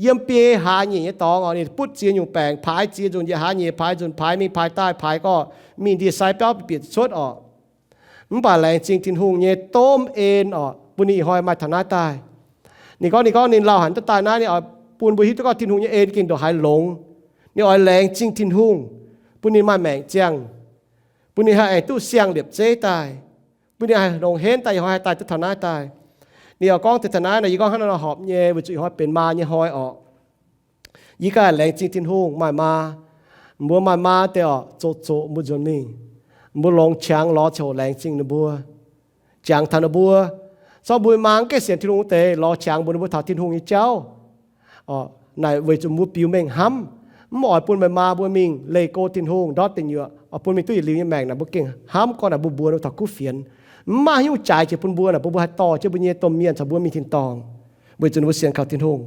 Yiem biei hlaax nyeic nyei dorngx oc, ninh butv ziex nyungc baengc, paaix ziex nzunc, yietc hlaax nyeic paaix nzunc, paaix mingh paaix daaih, paaix gorngv mingh ndie-sai biauv bieqc cuotv oc. Mv baac laengz zingh Tin-Hungh nyei domh en oc, bun ninh ih hnoi maaih taux naaiv daaih. Ninh gorngv, ninh gorngv ninh lauh haic daaih naaiv, ninh oix bun mbuo hiuv duqv gorngv Tin-Hungh nyei en gengh ndongc haaix longx. Ninh oix laengz zingh Tin-Hungh bun ninh maaih maengc ziangh, bun ninh haih aengx duqv siang-liepc zeiv daaih, bun ninh haih longx henv daaih ih hnoi haih daaih duqv taux naaiv daaih. Ninh oix gorngv taux naaiv nor, yie gorngv hnangv naaiv nor horpc nyei, weic zuqc ih hnoi benx maa nyei hnoi oc. Yie ganh laengz zingh Tin-Hungh maaih maa. Mbuo maaih maa deix oc, zoqc zoqc mbuo nzuonx mingh, mbuo longx qangx lorz ziangh hoc laengz zingh ninh mbuo, jangx taux ninh mbuo. Zorqv mbuo maa mv gaengh sienx Tin-Hungh deix lorz qangx mbuox ninh mbuo taux Tin-Hungh nyei jauv. Naaic weic zuqc mbuo biux mengh hnamv, mv oix bun meih maa mbuo mingh leih go Tin-Hungh ndortv deic-nyuoqc, oix bun mingh duqv yietc liuz nyei maengc naaic, mbuo gengh hnamv gorngv naaic mbuo mbuox ninh taux kuv fienx. Mv maaih haaix nyungc jaaix jiex bun mbuo naaic, bun mbuo haih dorh jienv mbuo nyei domh mienh caux mbuo mingh tin-dorngh, weic zuqc ninh mbuo sienx kaux Tin-Hungh.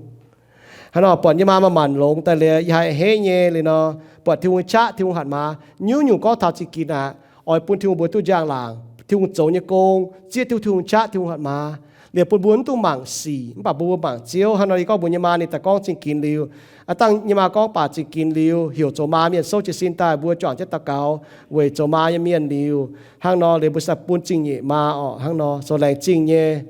Hnangv nor buatc nyei maa maaih maanc longx daaih liuz, yie haiz a'hneiv nyei liuz nor, buatc Tin-Hungh nyei qaqv, Tin-Hungh hatc maaz, nyungc-nyungc gorngv taux zingh ginx aqv, oix bun Tin-Hungh mbuox duqv njang-laangc. Tin-Hungh zoux nyei gong, zieqv duqv Tin-Hungh qaqv, Tin-Hungh hatc maaz. Liuz bun mbuo mv dungx mangc sic, mv baac mbuo mangc Ziouv. Hnangv nor ninh gorngv mbuox nyei maa, ninh daaih gorngv zingh ginx liuz, aav dangh nyei maa gorngv baac zingh ginx liuz, heuc zoux maa mienh souv jiez sin daaih, mbuo juangc jienv daux gaux weic zoux maa nyei mienh liuz, hnangv nor liuz mbuo sa bun zingh nyeic maa orqc. Hnangv nor zoux laengz zingh nyei.